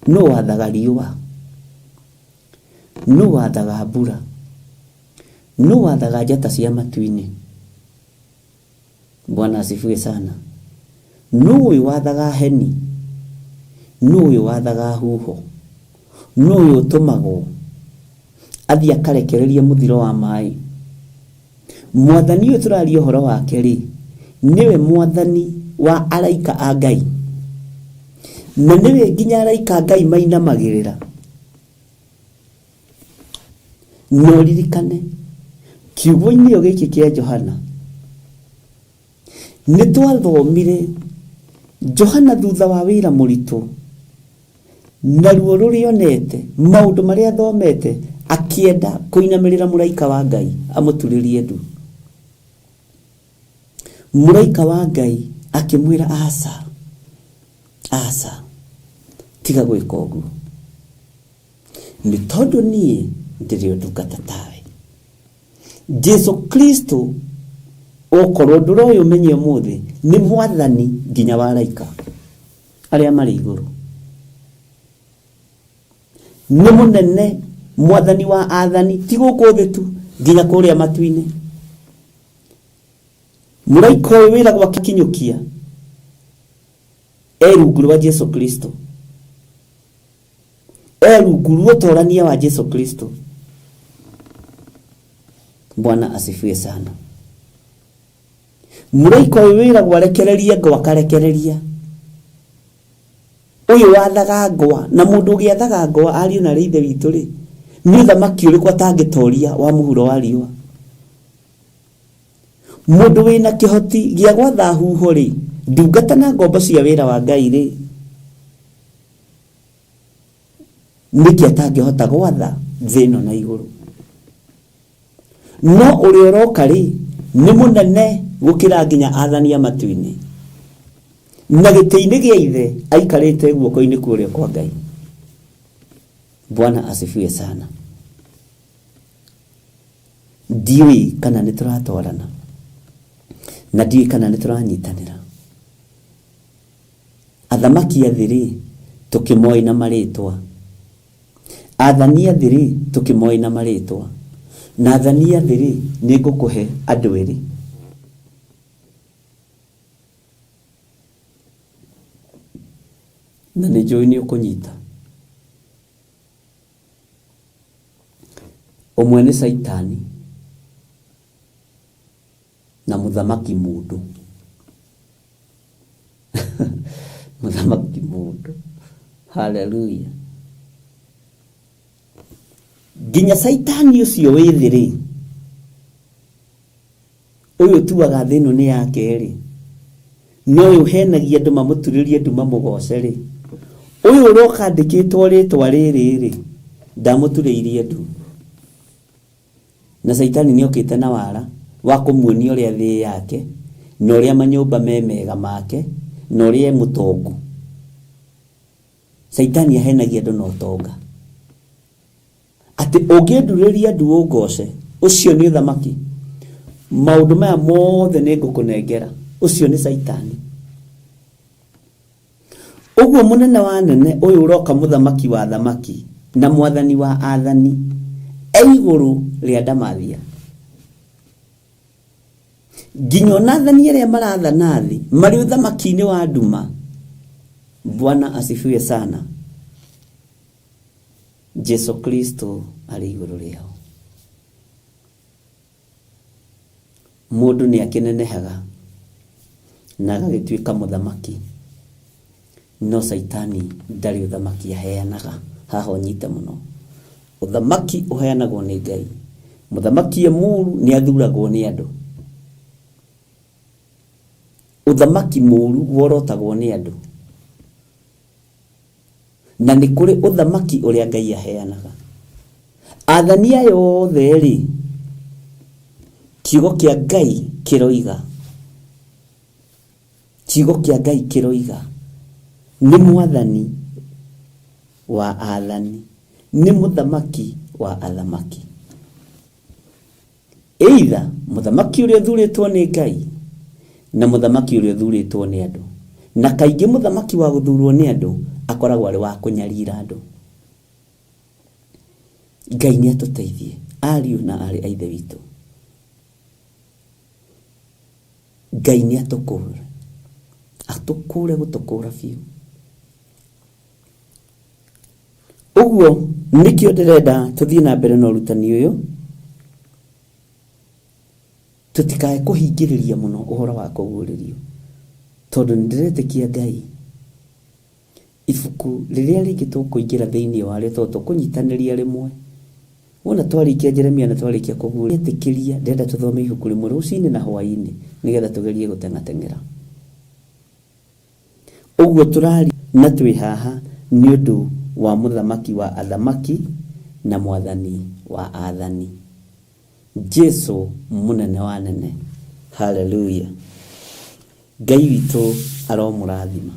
Nũ wathaga riũa? Nũ wathaga mbura? Nũ wathaga njata cia matu-inĩ? Bwana asifiwe sana. Nũ ũyũ wathaga heni? Nũ ũyũ wathaga huho? Nũ ũyũ ũtũmagwo athiĩ akarekererie mũthiro wa maĩ? Mwathani ũyũ tũraria ũhoro wake rĩ, nĩwe mwathani wa araika a Ngai. Na nĩwe nginya araika a Ngai mainamagĩrĩra. Na ũririkane kiugo-inĩ o gĩkĩ kĩa Johana, nĩ twathomire Johana thutha wa wĩra mũritũ na ruo rũrĩa onete, maũndũ marĩa athomete, akĩenda kũinamĩrĩra mũraika wa Ngai amũturĩrie ndu. Mũraika wa Ngai akĩmwĩra aca, aca, tiga gwĩka ũguo, nĩ tondũ niĩ ndĩrĩ o ndungata tawe. Jesu Kristo okorwo ndũroĩ ũmenye ũmũthĩ nĩ mwathani nginya wa araika arĩa marĩ igũrũ. Nĩ mũnene mwathani wa athani ti gũkũ thĩ tu nginya kũrĩa matu-inĩ. Mũraika ũyũ wĩragwo akinyũkia e rungu rwa Jesu Kristo, e rungu rwa ũtorania wa Jesu Kristo. Bwana asifiwe sana. Mũraika ũyũ wĩragwo arekererie ngwa akarekereria. Ũyũ wathaga ngwa, na mũndũ ũgĩathaga ngwa ariũ na arĩ ithe witũ rĩ, nĩ ũthamaki ũrĩkũ atangĩtoria wa mũhuro wa riũa? Mũndũ wĩna kĩhoti gĩa gwatha huho rĩ, ndungata na ngombo cia wĩra wa Ngai rĩ, nĩkĩ atangĩhota gwatha thĩ ĩno na igũrũ? No ũrĩa ũroka rĩ nĩ mũnene gũkĩra nginya athani a matu-inĩ, na gĩtĩ-inĩ gĩa ithe aikarĩte guoko-inĩ kwa ũrĩo kwa Ngai. Bwana asifiwe sana. Ndiũĩ kana nĩ tũratwarana, na ndiũĩ kana nĩ tũranyitanĩra. Athamaki a thĩ rĩ tũkĩmoĩ na marĩtwa, athani a thĩ rĩ tũkĩmoĩ na marĩtwa, na athani a thĩ rĩ nĩ ngũkũhe andũ erĩ. Na nĩ njũĩ nĩ ũkũnyita. Ũmwe nĩ Caitani na mũthamaki mũndũ. Mũthamaki mũndũ. Haleluya. Nginya Caitani ũcio wĩ thĩ rĩ, ũyũ ũtuaga thĩ ĩno nĩ yake rĩ, na ũyũ ũhenagia andũ mamũturĩrie ndu mamũgoce rĩ, ũyũ ũroka andĩkĩtwo rĩtwa rĩrĩ rĩ, ndamũturĩirie ndu. Na Caitani nĩ okĩte na wara wa kũmuonia ũrĩa thĩ yake, na ũrĩa manyũmba me mega make, na ũrĩa e mũtongu. Caitani ahenagia andũ na ũtonga. Atĩ ũngĩndurĩria ndu ũngoce, ũcio nĩ ũthamaki. Maũndũ maya mothe nĩ ngũkũnengera. Ũcio nĩ Caitani. Ũguo mũnene wa anene ũyũ ũroka mũthamaki wa athamaki na mwathani wa athani e igũrũ rĩa ndamathia. Nginya ona athani arĩa marathana thĩ marĩ ũthamaki-inĩ wa nduma. Bwana asifiwe sana. Jesu Kristo arĩ igũrũ rĩao. Mũndũ nĩ akĩnenehaga na agagĩtuĩka mũthamaki, no Caitani ndarĩ ũthamaki aheanaga. Haha ũnyite mũno. Ũthamaki ũheanagwo nĩ Ngai. Mũthamaki e mũru nĩ athuragwo nĩ andũ. Ũthamaki mũru worotagwo nĩ andũ. Na nĩ kũrĩ ũthamaki ũrĩa Ngai aheanaga. Athani aya othe rĩ, kiugo kĩa Ngai kĩroiga, kiugo kĩa Ngai kĩroiga nĩ mwathani wa athani, nĩ mũthamaki wa athamaki. Either mũthamaki ũrĩa ũthurĩtwo nĩ Ngai na mũthamaki ũrĩa ũthurĩtwo nĩ andũ. Na kaingĩ mũthamaki wa gũthurwo nĩ andũ akoragwo arĩ wa kũnyarira andũ. Ngai nĩ atũteithie ariũ na aarĩ a Ithe witũ. Ngai nĩ atũkũre, atũkũre gũtũkũra biũ. Ũguo nĩkĩo ndĩrenda tũthiĩ na mbere na ũrutani ũyũ, tũtikae kũhingĩrĩria mũno ũhoro wa kũguũrĩrio, tondũ nĩ ndĩretĩkia Ngai. Ibuku rĩrĩa rĩngĩ tũkũingĩra thĩinĩ warĩo tondũ tũkũnyitanĩria rĩmwe. Wona twarĩkia Jeremia na twarĩkia kũguũria, ĩtĩkĩria ndĩrenda tũthome ibuku rĩmwe rũcinĩ na hwaĩ-inĩ nĩgetha tũgerie gũteng'ateng'era. Ũguo tũraria na twĩ haha nĩ ũndũ wa Mũthamaki wa athamaki na Mwathani wa athani, Jesu mũnene wa anene. Haleluya! Ngai witũ aromũrathima.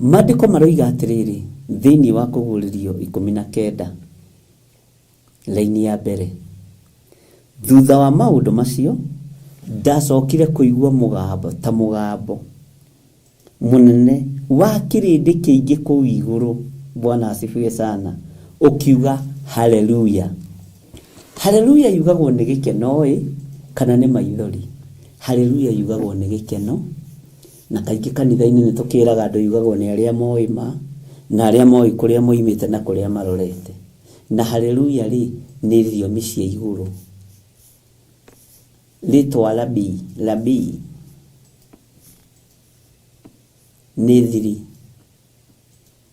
Maandĩko maroiga atĩrĩrĩ thĩinĩ wa Kũguũrĩrio 19 Raini ya mbere. Thutha wa maũndũ macio, ndacokire kũigua mũgambo ta mũgambo mũnene wa kĩrĩndĩ kĩingĩ kũu igũrũ, Bwana asifiwe sana, ũkiuga haleluya. Haleluya yugagwo nĩ gĩkeno-ĩ kana nĩ maithori? Haleluya yugagwo nĩ gĩkeno, na kaingĩ kanitha-inĩ nĩ tũkĩraga andũ yugagwo nĩ arĩa moĩ ma, na arĩa moĩ kũrĩa moimĩte na kũrĩa marorete. Na haleluya rĩ, nĩ thiomi cia igũrũ. Rĩtwa rabii, rabii nĩ thiri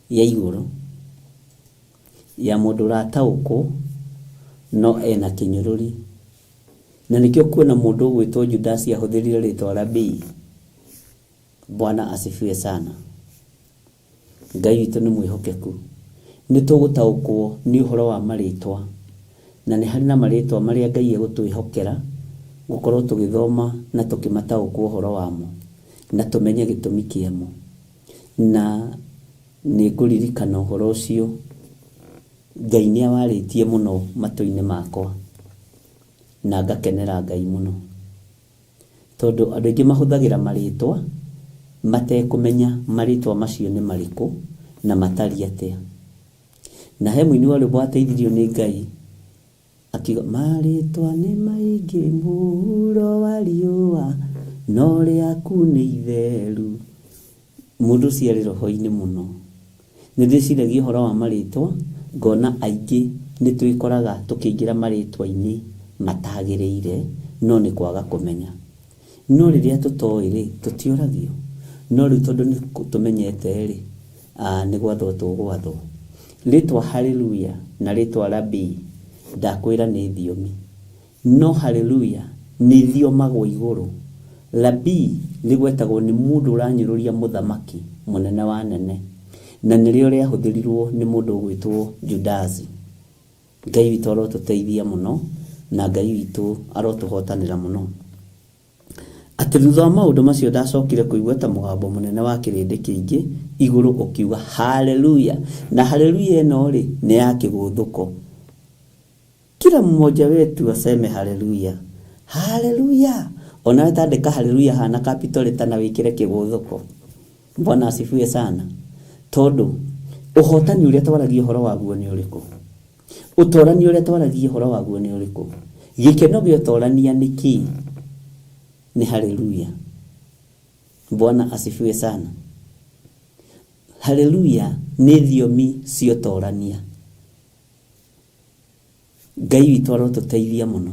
ya igũrũ ya mũndũ ũrataũkwo no ena kĩnyũrũri. Na nĩkĩo kuona mũndũ ũgwĩtwo Judasi ahũthĩrire rĩtwa rabii. Bwana asifiwe sana. Ngai witũ nĩ mwĩhokeku. Nĩ tũgũtaũkwo nĩ ũhoro wa marĩtwa. Na nĩ harĩ na marĩtwa marĩa Ngai egũtwĩhokera gũkorwo tũgĩthoma na tũkĩmataũkwo ũhoro wamo na tũmenye gĩtũmi kĩamo. Na nĩ ngũririkana ũhoro ũcio Ngai nĩ awarĩtie mũno matũ-inĩ makwa na ngakenera Ngai mũno. Tondũ andũ aingĩ mahũthagĩra marĩtwa matekũmenya marĩtwa macio nĩ marĩkũ na matariĩ atĩa. Na he mũini wa rwĩmbo wateithirio nĩ Ngai akiuga marĩtwa nĩ maingĩ mũhuro wa riũa no rĩaku nĩ itheru. Mũndũ ũcio arĩ roho-inĩ mũno. Nĩ ndĩciragia ũhoro wa marĩtwa ngona aingĩ nĩ twĩkoraga tũkĩingĩra marĩtwa-inĩ matagĩrĩire no nĩ kwaga kũmenya. No rĩrĩa tũtoĩ rĩ, tũtiũragio. No rĩu tondũ nĩ tũmenyete rĩ, nĩ gwathwo tũgwathwo. Rĩtwa haleluya na rĩtwa rabii ndakwĩra nĩ thiomi. No haleluya nĩ ithiomagwo igũrũ. Rabii rĩgwetagwo nĩ mũndũ ũranyũrũria mũthamaki mũnene wa anene. Na nĩrĩo rĩahũthĩrirwo nĩ mũndũ ũgwĩtwo Judasi. Ngai witũ arotũteithia mũno na Ngai witũ arotũhotanĩra mũno. Atĩ thutha wa maũndũ macio ndacokire kũigua ta mũgambo mũnene wa kĩrĩndĩ kĩingĩ igũrũ ũkiuga haleluya. Na haleluya ĩno rĩ nĩ ya kĩgũthũko. Kila mmoja wetu aseme haleluya. Haleluya. Onawe tandĩka haleluya hana capital letter na wĩkĩre kĩgũthũko. Bwana asifiwe sana. Tondũ ũhotani ũrĩa twaragia ũhoro waguo nĩ ũrĩkũ? Ũtorania ũrĩa twaragia ũhoro waguo nĩ ũrĩkũ? Gĩkeno gĩa ũtorania nĩ kĩĩ? Nĩ haleluya. Bwana asifiwe sana. Haleluya nĩ thiomi cia ũtorania. Ngai witũ arotũteithia mũno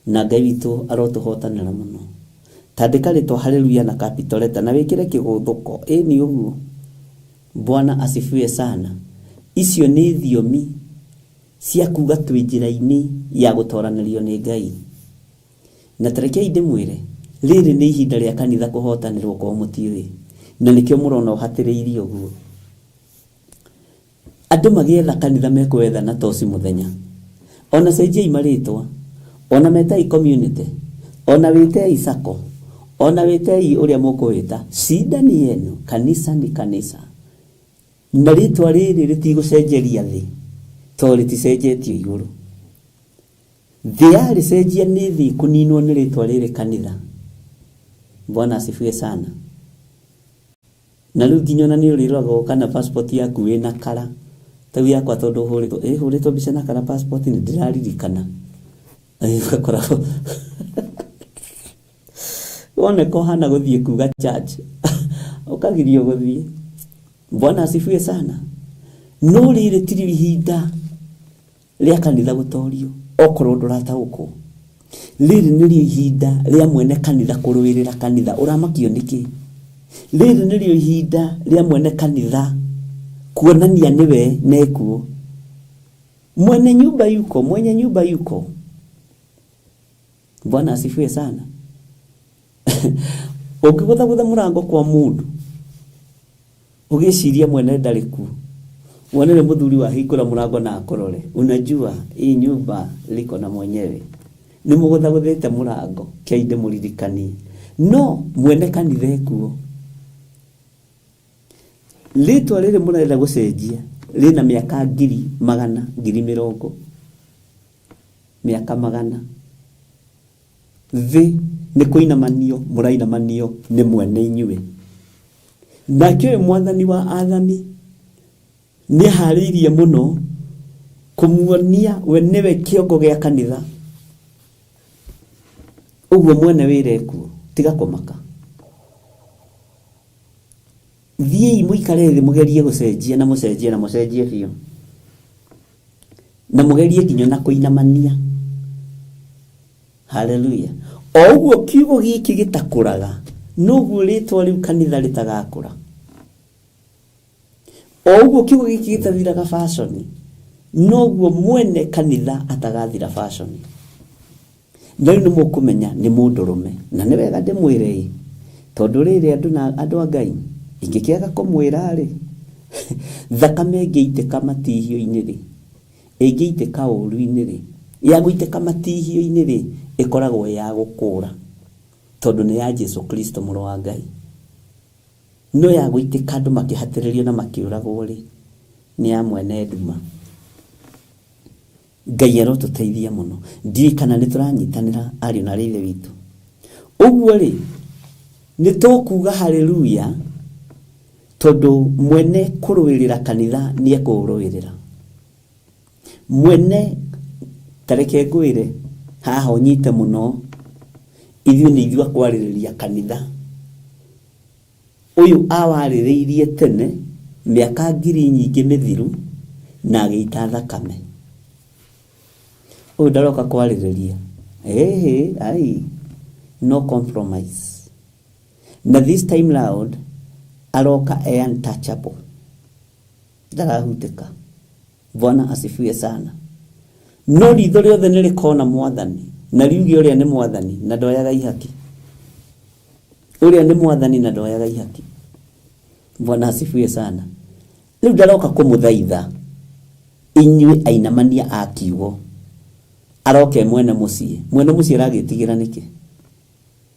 na Ngai witũ arotũhotanĩra mũno. Tandĩka rĩtwa haleluya na capital letter na wĩkĩre kĩgũthũko. Ĩni ũguo. Bwana asifiwe sana. Icio nĩ thiomi cia kuga twĩ njĩra-inĩ ya gũtoranĩrio nĩ Ngai. Na tarekei ndĩmwĩre, rĩrĩ nĩ ihinda rĩa kanitha kũhotanĩrwo korwo mũtiũĩ. Na nĩkĩo mũrona ũhatĩrĩirie ũguo. Andũ magĩetha kanitha mekwetha na toci mũthenya. Ona cenjiai marĩtwa, ona metai community, ona wĩtei sacco, ona wĩtei ũrĩa mũkũwĩta, shida ni yenu, kanisa ni kanisa. Na rĩtwa rĩrĩ rĩtigũcenjeria thĩ, tondũ rĩticenjetio igũrũ. Thĩ yarĩcenjia nĩ thĩ kũninwo nĩ rĩtwa rĩrĩ kanitha. Bwana asifiwe sana. Na rĩu nginya ona nĩ ũrĩroragwo kana passport yaku ĩna kara. Ta rĩu yakwa tondũ hũrĩtwo, ĩhũrĩtwo mbica na kara passport nĩ ndĩraririkana. Ũgakora woneka ũhana gũthiĩ kuga church ũkagirio gũthiĩ. Bwana asifiwe sana. No rĩrĩ ti ihinda rĩa kanitha gũtorio okorwo ndũrataũkwo. Rĩrĩ nĩrĩo ihinda rĩa mwene kanitha kũrũĩrĩra kanitha. Ũramakio nĩkĩ? Rĩrĩ nĩrĩo ihinda rĩa mwene kanitha kuonania nĩwe nekuo. Mwene nyumba yuko, mwenye nyumba yuko. Bwana asifiwe sana. Ũngĩgũthagũtha mũrango kwa mũndũ ũgĩciria mwene ndarĩ kuo, wone nĩ mũthuri wahingũra mũrango na akũrore, unajua hii nyumba liko na mwenyewe. Nĩ mũgũthagũthĩte mũrango, kei ndĩmũririkanie. No mwene kanitha ekuo. Rĩtwa rĩrĩ mũrenda gũcenjia rĩna mĩaka ngiri magana, ngiri mĩrongo, mĩaka magana. Thĩ nĩ kũinamanio mũrainamanio nĩ mwene inyuĩ. Nake ũyũ mwathani wa athani nĩ aharĩirie mũno kũmuonia we nĩwe kĩongo gĩa kanitha. Ũguo mwene wĩra ekuo, tiga kũmaka. Thiĩi mũikare thĩ mũgerie gũcenjia na mũcenjie na mũcenjie biũ. Na mũgerie nginya na kũinamania. Haleluya. O ũguo kiugo gĩkĩ gĩtakũraga, noguo rĩtwa rĩu kanitha rĩtagakũra. O ũguo kiugo gĩkĩ gĩtathiraga fashion, noguo mwene kanitha atagathira fashion. Na rĩu nĩ mũkũmenya nĩ mũndũrũme. Na nĩ wega ndĩmwĩre ĩ, tondũ rĩrĩ andũ na andũ a Ngai, ingĩkĩaga kũmwĩra rĩ, thakame ĩngĩitĩka matihio-inĩ rĩ, ĩngĩitĩka ũru-inĩ rĩ, Ya gũitĩka matihio-inĩ rĩ, ĩkoragwo ya gũkũra tondũ nĩ ya Jesu Kristo mũrũ wa Ngai. No ya gũitĩka andũ makĩhatĩrĩrio na makĩũragwo rĩ, nĩ ya mwene nduma. Ngai arotũteithia mũno. Ndiũĩ kana nĩ tũranyitanĩra ariũ na arĩ ithe witũ. Ũguo rĩ, nĩ tũkuga haleluya tondũ mwene kũrũĩrĩra kanitha nĩ ekũũrũĩrĩra. Mwene ta reke ngwĩre haha ũnyite mũno, ithuĩ nĩ ithuĩ a kwarĩrĩria kanitha. Ũyũ awarĩrĩirie tene mĩaka ngiri nyingĩ mĩthiru na agĩita thakame. Ũyũ ndaroka kwarĩrĩria. Ĩhĩ, ai, no compromise. Na this time round aroka e untouchable. Ndarahutĩka. Bwana asifiwe sana. No ritho rĩothe nĩ rĩkona mwathani na riuge ũrĩa nĩ mwathani na ndoyaga ihaki. Ũrĩa nĩ mwathani na ndoyaga ihaki. Bwana asifiwe sana. Rĩu ndaroka kũmũthaitha inyuĩ ainamania a kiugo. Aroka e mwene mũciĩ. Mwene mũciĩ aragĩtigĩra nĩkĩ?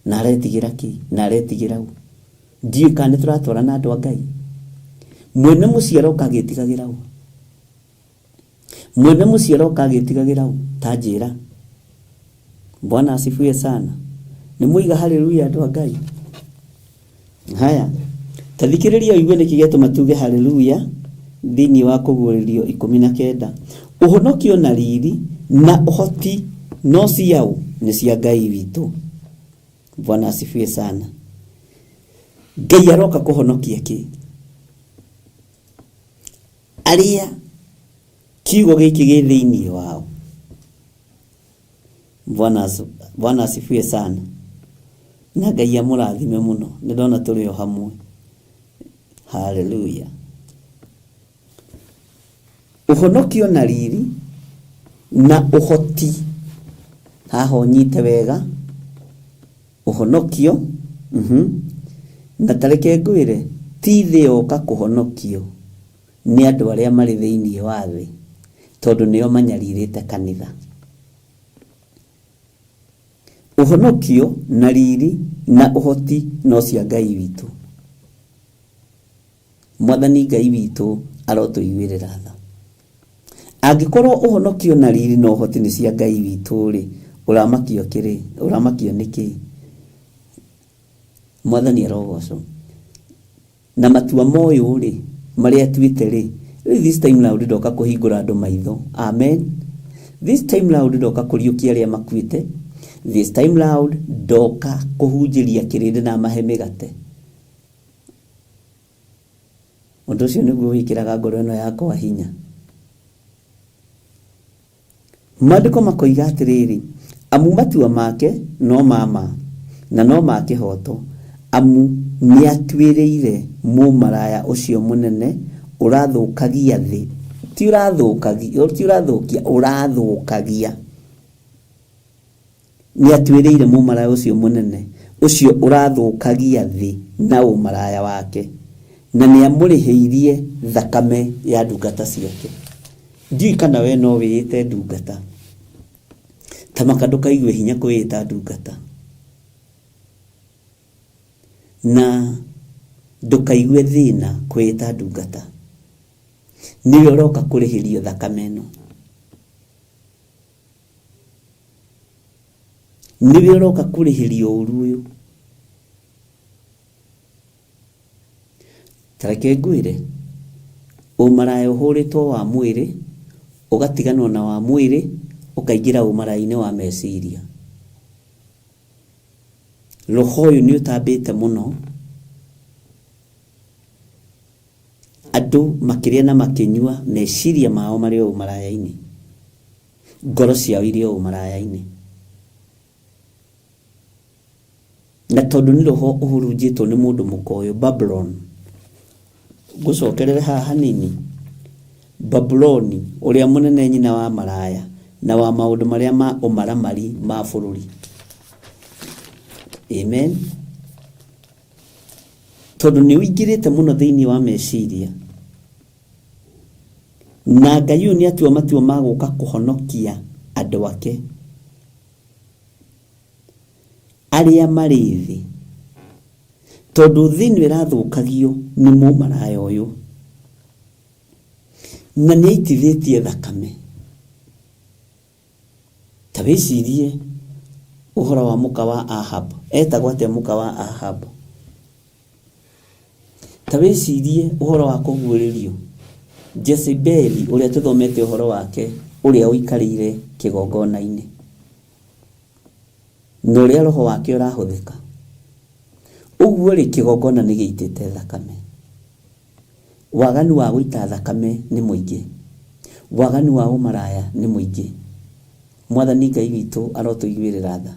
Na aretigĩra kĩ? Na aretigĩra ũ? Ndiũĩ kana nĩ tũratwarana andũ a Ngai. Mwene mũciĩ aroka agĩtigagĩra ũ? Mwene mũciĩ aroka agĩtigagĩra ũ? Ta njĩra. Bwana asifiwe sana. Nĩ mwaiga haleluya andũ a Ngai? Haya, ta thikĩrĩria ũigue nĩkĩ gĩatũma tuge haleluya thĩinĩ wa kũguũrĩrio 19. Ũhonokio na riri na ũhoti no ciaũ? Nĩ cia Ngai witũ. Bwana asifiwe sana. Ngai aroka kũhonokia kĩ? Arĩa kiugo gĩkĩ gĩ thĩinĩ wao. Bwana asifiwe sana. Na Ngai amũrathime mũno. Nĩ ndona tũrĩ o hamwe. Haleluya. Ũhonokio na riri na ũhoti. Haha ũnyite wega. Ũhonokio. Na tareke ngwĩre, ti thĩ yoka kũhonokio nĩ andũ arĩa marĩ thĩinĩ wa thĩ, tondũ nĩo manyarirĩte kanitha. Ũhonokio na riri na ũhoti no cia Ngai witũ. Mwathani Ngai witũ arotũiguĩrĩra tha. Angĩkorwo ũhonokio na riri na ũhoti nĩ cia Ngai witũ rĩ, ũramakio kĩrĩ? Ũramakio nĩ kĩ? Mwathani arogocwo. Na matua ma ũyũ rĩ, marĩa atuĩte rĩ, rĩu this time round ndoka kũhingũra andũ maitho. Amen. This time round ndoka kũriũkia arĩa makuĩte. This time round ndoka kũhunjĩria kĩrĩndĩ na mahe mĩgate. Ũndũ ũcio nĩguo wĩkĩraga ngoro ĩno yakwa hinya. Maandĩko makoiga atĩrĩrĩ, amu matua make no ma ma, na no ma kĩhooto, amu nĩatuĩrĩire mũmaraya ũcio mũnene ũrathũkagia thĩ, ti ũrathũkagia, ti ũrathũkia, ũrathũkagia. Nĩatuĩrĩire mũmaraya ũcio mũnene, ũcio ũrathũkagia thĩ na ũmaraya wake, na nĩamũrĩhĩirie thakame ya ndungata ciake. Ndiũĩ kana we no wĩĩte ndungata. Ta maka ndũkaigue hinya kwĩĩta ndungata. Na ndũkaigue thĩna kwĩĩta ndungata. Nĩwe ũroka kũrĩhĩrio thakame ĩno. Nĩwe ũroka kũrĩhĩria ũru ũyũ. Ta reke ngwĩre, ũmaraya ũhũrĩtwo wa mwĩrĩ, ũgatiganwo na wa mwĩrĩ, ũkaingĩra ũmaraya-inĩ wa meciria. Roho ũyũ nĩ ũtambĩte mũno, andũ makĩrĩa na makĩnyua, meciria mao marĩ o ũmaraya-inĩ. Ngoro ciao irĩ o ũmaraya-inĩ. Na tondũ nĩ roho ũhurunjĩtwo nĩ mũndũ mũka ũyũ, Babuloni. Ngũcokerere haha hanini. Babuloni, ũrĩa mũnene nyina wa maraya na wa maũndũ marĩa ma ũmaramari ma bũrũri. Amen. Tondũ nĩ ũingĩrĩte mũno thĩinĩ wa meciria. Na Ngai ũyũ nĩ atua matua ma gũka kũhonokia Andũ ake arĩa marĩ thĩ, tondũ thĩ ĩno ĩrathũkagio nĩ mũmaraya ũyũ, na nĩ aitithĩtie thakame. Ta wĩcirie ũhoro wa mũka wa Ahab. Etagwo atĩa mũka wa Ahab? Ta wĩcirie ũhoro wa kũguũrĩrio Jezebeli ũrĩa tũthomete ũhoro wake, ũrĩa ũikarĩire kĩgongona-inĩ, na ũrĩa roho wake ũrahũthĩka. Ũguo rĩ, kĩgongona nĩ gĩitĩte thakame. Waganu wa gũita thakame nĩ mũingĩ. Waganu wa ũmaraya nĩ mũingĩ. Mwathani Ngai witũ arotũiguĩrĩra tha.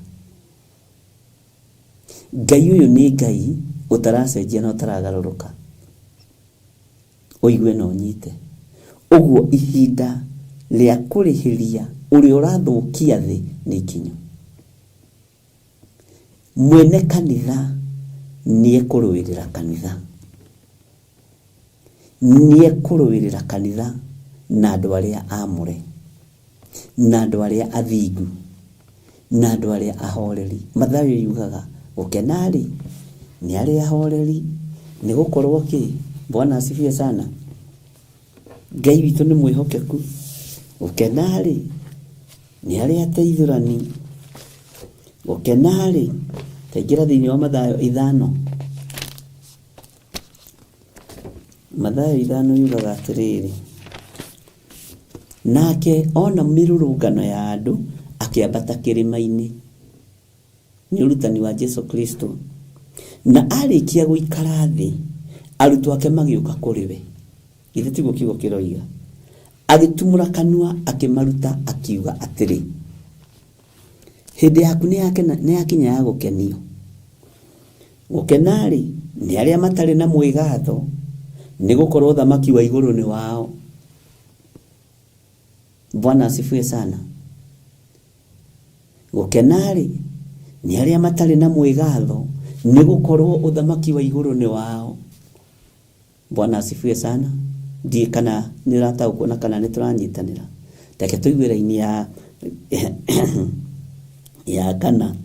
Ngai ũyũ nĩ Ngai ũtaracenjia na ũtaragarũrũka. Ũigue na ũnyite. Ũguo ihinda rĩa kũrĩhĩria ũrĩa ũrathũkia thĩ nĩ ikinyu. Mwene kanitha nĩ ekũrũĩrĩra kanitha. Nĩ ekũrũĩrĩra kanitha na andũ arĩa aamũre, na andũ arĩa athingu, na andũ arĩa ahoreri. Mathayo yugaga gũkena-rĩ nĩ arĩa ahoreri, nĩ gũkorwo kĩ? Bwana asifiwe sana. Ngai witũ nĩ mwĩhokeku. Gũkena-rĩ nĩ arĩa ateithũrani. Gũkena-rĩ, taingĩra thĩinĩ wa Mathayo 5. Mathayo 5 yugaga atĩrĩrĩ, nake ona mĩrũrũngano ya andũ akĩambata kĩrĩma-inĩ. Nĩ ũrutani wa Jesu Kristo. Na arĩkia gũikara thĩ, arutwo ake magĩũka kũrĩ we. Githĩ tiguo kiugo kĩroiga? Agĩtumũra kanua akĩmaruta akiuga atĩrĩ, hĩndĩ yaku nĩ yakinya ya gũkenio. Gũkena-rĩ, nĩ arĩa matarĩ na mwĩgatho, nĩ gũkorwo ũthamaki wa igũrũ nĩ wao. Bwana asifiwe sana. Gũkena-rĩ, nĩ arĩa matarĩ na mwĩgatho, nĩ gũkorwo ũthamaki wa igũrũ nĩ wao. Bwana asifiwe sana. Ndiĩ kana nĩ ũrataũkwo na kana nĩ tũranyitanĩra. Reke tũigue raini ya kana.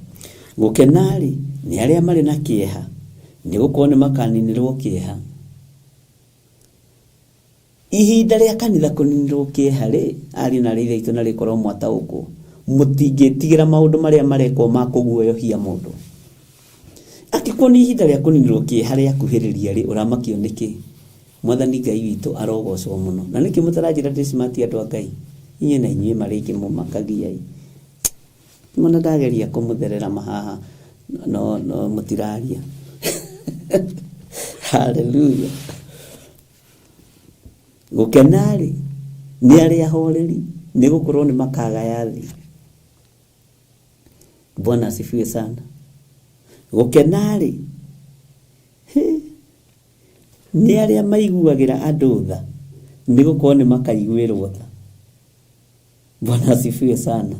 Gũkena-rĩ, nĩ arĩa marĩ na kĩeha, nĩ gũkorwo nĩ makaninĩrwo kĩeha. Ihinda rĩa kanitha kũninĩrwo kĩeha rĩ, ariũ na aarĩ a Ithe witũ na rĩkorwo mwataũkwo, mũtingĩtigĩra maũndũ marĩa marekwo ma kũguoyohia mũndũ. Angĩkorwo nĩ ihinda rĩa kũninĩrwo kĩeha rĩakuhĩrĩria rĩ, ũramakio nĩkĩ? Mwathani Ngai witũ arogocwo mũno. Na nĩkĩ mũtaranjĩra ndĩ smart andũ a Ngai? Inyuĩ na inyuĩ marĩngĩ mũmakagia ĩ. Nĩwona ndageria kũmũtherera mahaha no no mũtiraria. Hallelujah. Gũkena-rĩ, nĩ arĩa ahoreri, nĩ gũkorwo nĩ makagaya thĩ. Bwana asifiwe sana. Gũkena-rĩ, nĩ arĩa maiguagĩra andũ tha, nĩ gũkorwo nĩ makaiguĩrwo tha. Bwana asifiwe sana.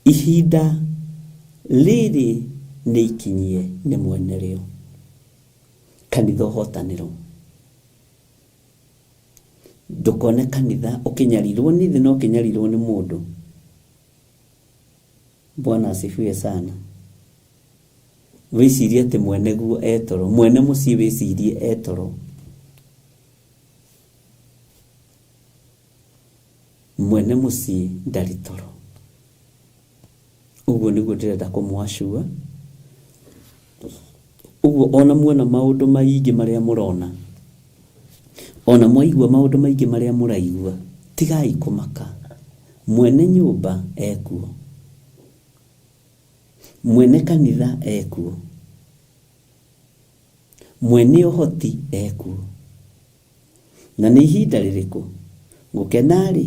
Ihinda rĩrĩ nĩ ikinyie nĩ mwene rĩo. Kanitha ũhotanĩrwo. Ndũkone kanitha ũkĩnyarirwo nĩ thĩ na ũkĩnyarirwo nĩ mũndũ. Bwana asifiwe sana. Wĩcirie atĩ mwene guo etoro, mwene mũciĩ wĩcirie etoro. Mwene mũciĩ ndarĩ toro. Ũguo nĩguo ndĩrenda kũmwacua. Ũguo ona muona maũndũ maingĩ marĩa mũrona, ona mwaigua maũndũ maingĩ marĩa mũraigua, tigai kũmaka. Mwene nyũmba ekuo. Mwene kanitha ekuo. Mwene ũhoti ekuo. Na nĩ ihinda rĩrĩkũ? Gũkena-rĩ,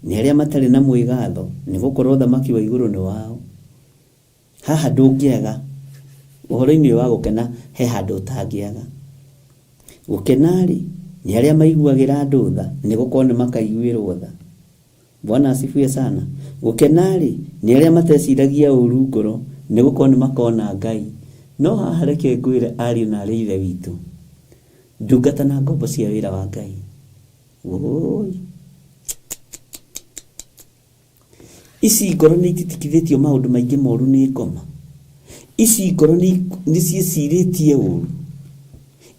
nĩ arĩa matarĩ na mwĩgatho, nĩ gũkorwo ũthamaki wa igũrũ nĩ wao. Haha ndũngĩaga, ũhoro-inĩ ũyũ wa gũkena he handũ ũtangĩaga. Gũkena-rĩ, nĩ arĩa maiguagĩra andũ tha, nĩ gũkorwo nĩ makaiguĩrwo tha. Bwana asifiwe sana. Gũkena-rĩ, nĩ arĩa mateciragia ũũru ngoro, nĩ gũkorwo nĩ makona Ngai. No haha reke ngwĩre ariũ na aarĩ a Ithe witũ, ndungata na ngombo cia wĩra wa Ngai. Woi. Ici ngoro nĩ ititikithĩtio maũndũ maingĩ moru nĩ ngoma. Ici ngoro nĩ ciĩcirĩtie ũru.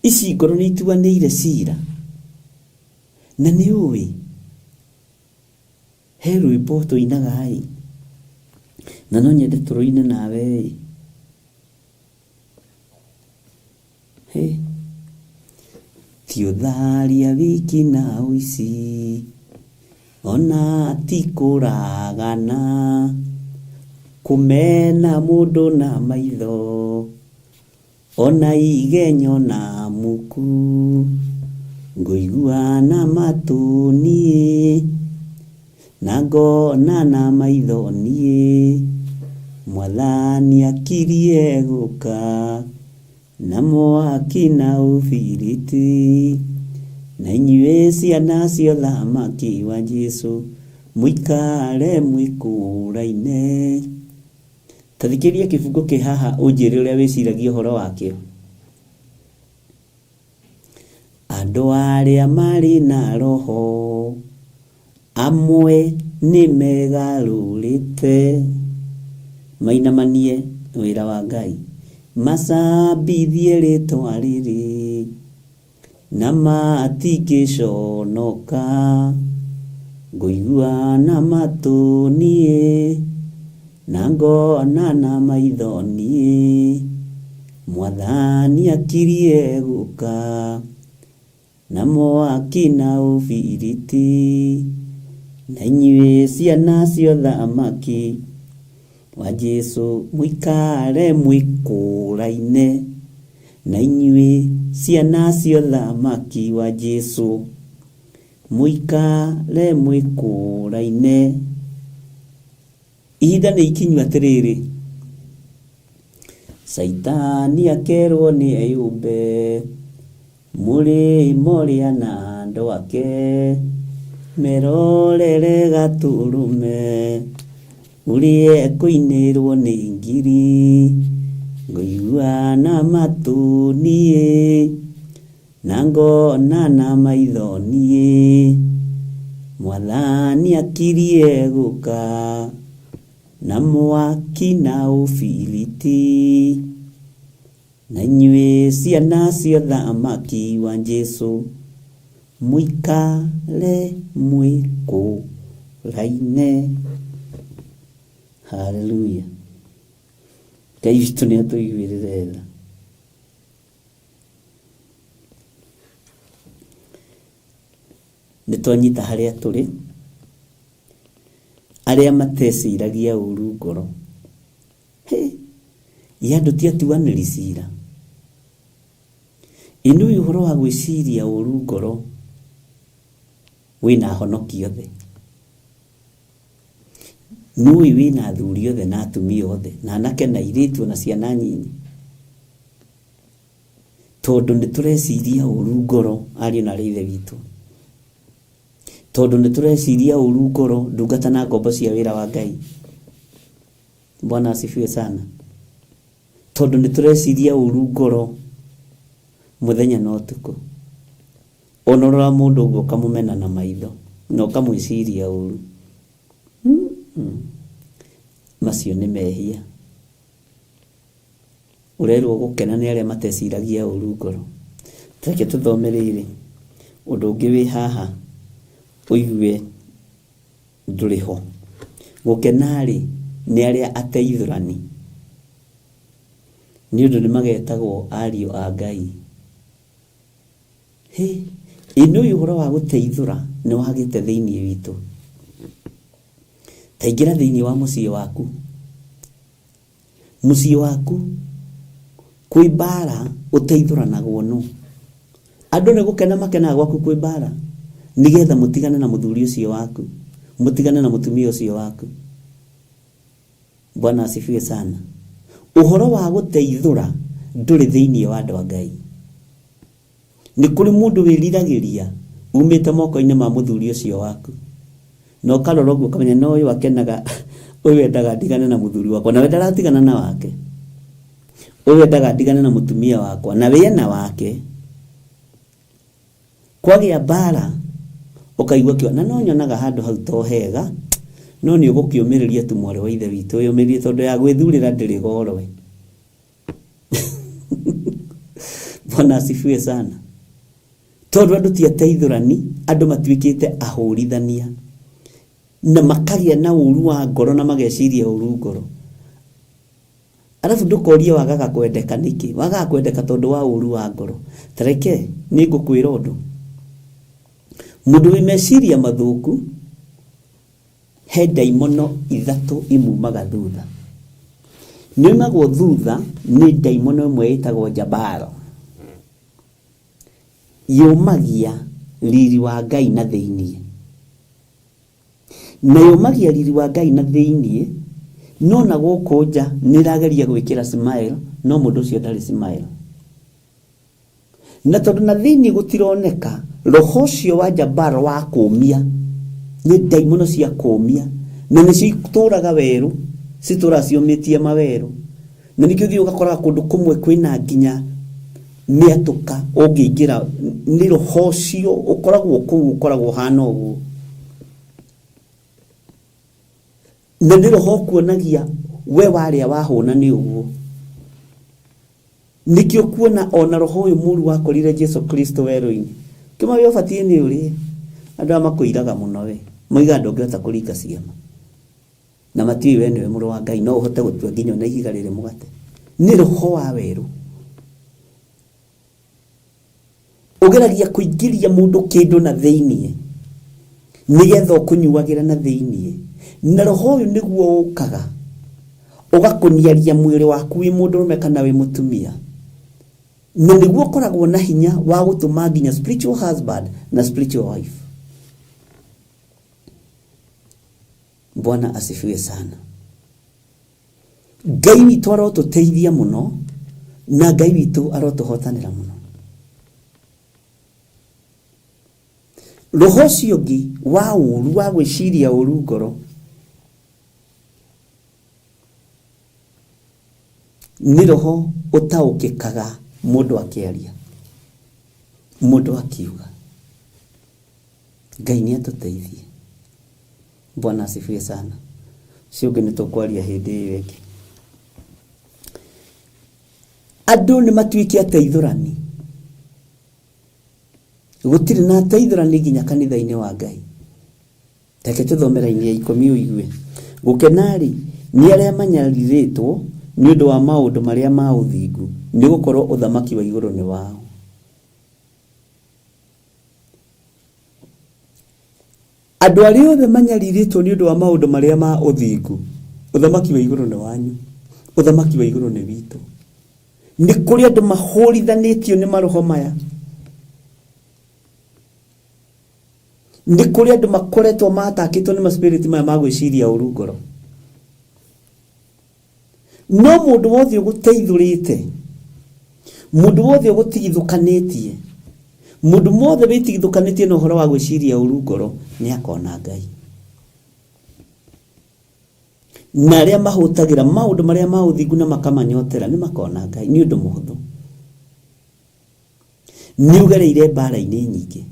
Ici ngoro nĩ ituanĩire cira. Na nĩ ũĩ he rwĩmbo tũinaga ĩ, na no nyende tũrũine nawe ĩ. Hĩ. Ti ũtharia wiki na ũici, ona ti kũragana, kũmena mũndũ na maitho, ona igenyo na muku, ngũigua na matũ niĩ, na ngona na maitho niĩ, Mwathani akirie gũka, na mwaki na ũbiriti, na inyuĩ ciana cia ũthamaki wa Jesũ, mũikare mwĩkũraine. Ta thikĩrĩria kĩbungo kĩ haha ũnjĩre ũrĩa wĩciragia ũhoro wakĩo. Andũ arĩa marĩ na roho amwe nĩ megarũrĩte, mainamanie wĩra wa Ngai, macambithie rĩtwa rĩrĩ, na matingĩconoka. Ngũigua na matũ niĩ, na ngona na maitho niĩ, Mwathani akirie gũka, na mwaki na ũbiriti, na inyuĩ ciana cia ũthamaki wa Jesũ, mũikare mwĩkũraine. Na inyuĩ ciana cia ũthamaki wa Jesũ, mũikare mwĩkũraine. Ihinda nĩ ikinyu atĩrĩrĩ, Caitani akerwo nĩ eyũmbe, mũrĩmo ũrĩa na andũ ake, merorere gatũrũme, ũrĩa ekũinĩrwo nĩ ngiri, ngũigua na matũ niĩ, na ngona na maitho niĩ, Mwathani akirie gũka, na mwaki na ũbiriti, na inyuĩ ciana cia ũthamaki wa Jesũ, mũikare mwĩkũraine. Haleluya. Ngai witũ nĩ atũiguĩrĩre tha. Nĩ twanyita harĩa tũrĩ, arĩa mateciragia ũru ngoro. Hĩ, ĩ andũ ti atuanĩri cira. Ĩ nĩũĩ ũhoro wa gwĩciria ũru ngoro wĩna ahonoki othe. Nĩũĩ wĩna athuri othe na atumia othe, na anake na airĩtu ona ciana nyinyi. Tondũ nĩ tũreciria ũru ngoro ariũ na arĩ ithe witũ. Tondũ nĩ tũreciria ũru ngoro ndungata na ngombo cia wĩra wa Ngai. Bwana asifiwe sana. Tondũ nĩ tũreciria ũru ngoro mũthenya na ũtukũ. Ona ũrora mũndũ ũguo ũkamũmena na maitho na ũkamwĩciria ũru. Macio nĩ mehia. Ũrerwo gũkena nĩ arĩa mateciragia ũru ngoro. Reke tũthome rĩrĩ ũndũ ũngĩ wĩ haha ũigue ndũrĩ ho. Gũkena rĩ nĩ arĩa ateithũrani, nĩ ũndũ nĩ magetagwo ariũ a Ngai. Hĩ, ĩ nĩũĩ ũhoro wa gũteithũra nĩ wagĩte thĩinĩ witũ. Ta ingĩra thĩinĩ wa mũciĩ waku. Mũciĩ waku kwĩ mbara ũteithũranagwo nũ. Andũ nĩ gũkena makenaga gwaku kwĩ mbara, nĩgetha mũtigane na mũthuri ũcio waku, mũtigane na mũtumia ũcio waku. Bwana asifiwe sana. Ũhoro wa gũteithũra ndũrĩ thĩinĩ wa andũ a Ngai. Nĩ kũrĩ mũndũ wĩriragĩria umĩte moko-inĩ ma mũthuri ũcio waku. Na ũkarora ũguo ũkamenya no ũyũ akenaga, ũyũ endaga ndigane na mũthuri wakwa, nawe ndaratigana na wake. Ũyũ endaga ndigane na mũtumia wakwa, nawe ena wake. Kwagĩa mbara, Ũkaigua kĩo na no nyonaga handũ hau to hega, no nĩ ũgũkĩũmĩrĩria tu mwarĩ wa ithe witũ, ũyũmĩrĩrie tondũ ya gwĩthurĩra ndĩrĩ goro we. Bwana asifiwe sana. Tondũ andũ ti ateithũrani, andũ matuĩkĩte ahũrithania na makagĩa na ũru wa ngoro na mageciria ũru ngoro. Arabu ndũkorie wagaga kwendeka nĩkĩ, wagaga kwendeka tondũ wa ũru wa ngoro. Ta reke nĩ ngũkwĩra ũndũ, mũndũ wĩ meciria mathũku he ndaimono ithatũ imumaga thutha. Nĩ oimagwo thutha nĩ ndaimono ĩmwe ĩtagwo Jabaro, yũmagia riri wa Ngai na thĩiniĩ, na yũmagia riri wa Ngai na thĩiniĩ, no na gũkũ nja nĩ ĩrageria gwĩkĩra smile, no mũndũ ũcio ndarĩ smile. Na tondũ na thĩiniĩ gũtironeka, roho ũcio wa Jabaro wa kũmia nĩ ndaimono cia kũmia, na nĩcio itũraga werũ, citũraga ciũmĩtie mawerũ. Na nĩkĩo ũthiĩ ũgakoraga kũndũ kũmwe kwĩna nginya mĩatũka ũngĩingĩra, nĩ roho ũcio ũkoragwo kũu, ũkoragwo ũhana ũguo. Na nĩ roho ũkuonagia we warĩa wahũna nĩ ũguo. Nĩkĩo kuona ona roho ũyũ mũru wakorire Jesu Kristo werũ-inĩ, kĩma we ũbatiĩ nĩ ũrĩe. Andũ aya makũiraga mũno we, moigaga ndũngĩhota kũringa ciama, na matiũĩ we nĩwe mũrũ wa Ngai, no ũhote gũtua nginya ona ihiga rĩrĩ mũgate. Nĩ roho wa werũ ũgeragia kũingĩria mũndũ kĩndũ na thĩiniĩ nĩgetha ũkũnyuagĩra na thĩiniĩ. Na roho ũyũ nĩguo ũkaga ũgakũniaria mwĩrĩ waku wĩ mũndũrũme kana wĩ mũtumia, na nĩguo ũkoragwo na hinya wa gũtũma nginya spiritual husband na spiritual wife. Bwana asifiwe sana. Ngai witũ arotũteithia mũno, na Ngai witũ arotũhotanĩra mũno. Roho ũcio ũngĩ wa ũru, wa gwĩciria ũru ngoro, nĩ roho ũtaũkĩkaga mũndũ akĩaria, mũndũ akiuga. Ngai nĩ atũteithie. Bwana asifiwe sana. Ũcio ũngĩ nĩ tũkwaria hĩndĩ ĩyo ĩngĩ. Andũ nĩ matuĩke ateithũrani. Gũtirĩ na ateithũrani nginya kanitha-inĩ wa Ngai. Reke tũthome raini ya 10 ũigue. Gũkena-rĩ, nĩ arĩa manyarirĩtwo nĩ ũndũ wa maũndũ marĩa ma ũthingu, nĩ gũkorwo ũthamaki wa igũrũ nĩ wao. Andũ arĩa othe manyarirĩtwo nĩ ũndũ wa maũndũ marĩa ma ũthingu, ũthamaki wa igũrũ nĩ wanyu, ũthamaki wa igũrũ nĩ witũ. Nĩ kũrĩ andũ mahũrithanĩtio nĩ maroho maya. Nĩ kũrĩ andũ makoretwo matakĩtwo nĩ maspiriti maya ma gwĩciria ũru ngoro. No mũndũ wothe ũgũteithũrĩte, mũndũ wothe ũgũtigithũkanĩtie, mũndũ wothe wĩtigithũkanĩtie na ũhoro wa gwĩciria ũru ngoro, nĩ akona Ngai. Na arĩa mahũtagĩra maũndũ marĩa ma ũthingu na makamanyotera nĩ makona Ngai. Nĩ ũndũ mũhũthũ. Nĩ ũgereire mbara-inĩ nyingĩ,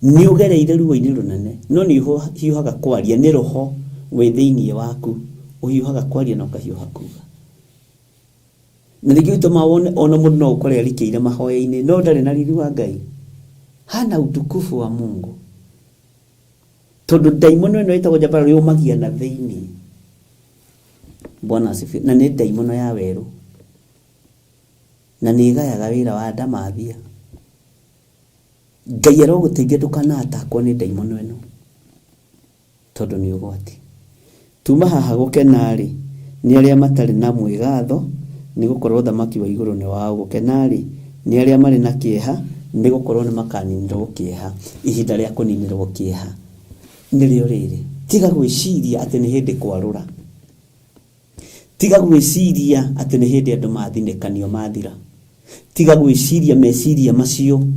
nĩ ũgereire ruo-inĩ rũnene, no nĩ ũhiũhaga kwaria, nĩ roho wĩ thĩiniĩ waku ũhiũhaga kwaria na ũkahiũha kuga. Na nĩkĩo gĩtũmaga wone ona mũndũ no ũkore arikĩire mahoya-inĩ, no ndarĩ na riri wa Ngai. Hana utukufu wa Mungu. Tondũ ndaimono ĩno ĩtagwo Jabaro yũmagia na thĩiniĩ. Bwana asifiwe. Na nĩ ndaimono ya werũ. Na nĩ ĩgayaga wĩra wa ndamathia. Ngai arogũteithia ndũkanatakwo nĩ ndaimono ĩno, tondũ nĩ ũgwati. Tuma haha gũkena-rĩ, nĩ arĩa matarĩ na mwĩgatho, nĩ gũkorwo ũthamaki wa igũrũ nĩ wao. Gũkena-rĩ, nĩ arĩa marĩ na kĩeha, nĩ gũkorwo nĩ makaninĩrwo kĩeha. Ihinda rĩa kũninĩrwo kĩeha nĩrĩo rĩrĩ. Tiga gwĩciria atĩ nĩ hĩndĩ kwarũra. Tiga gwĩciria atĩ nĩ hĩndĩ andũ mathinĩkanio mathira. Tiga gwĩciria meciria macio,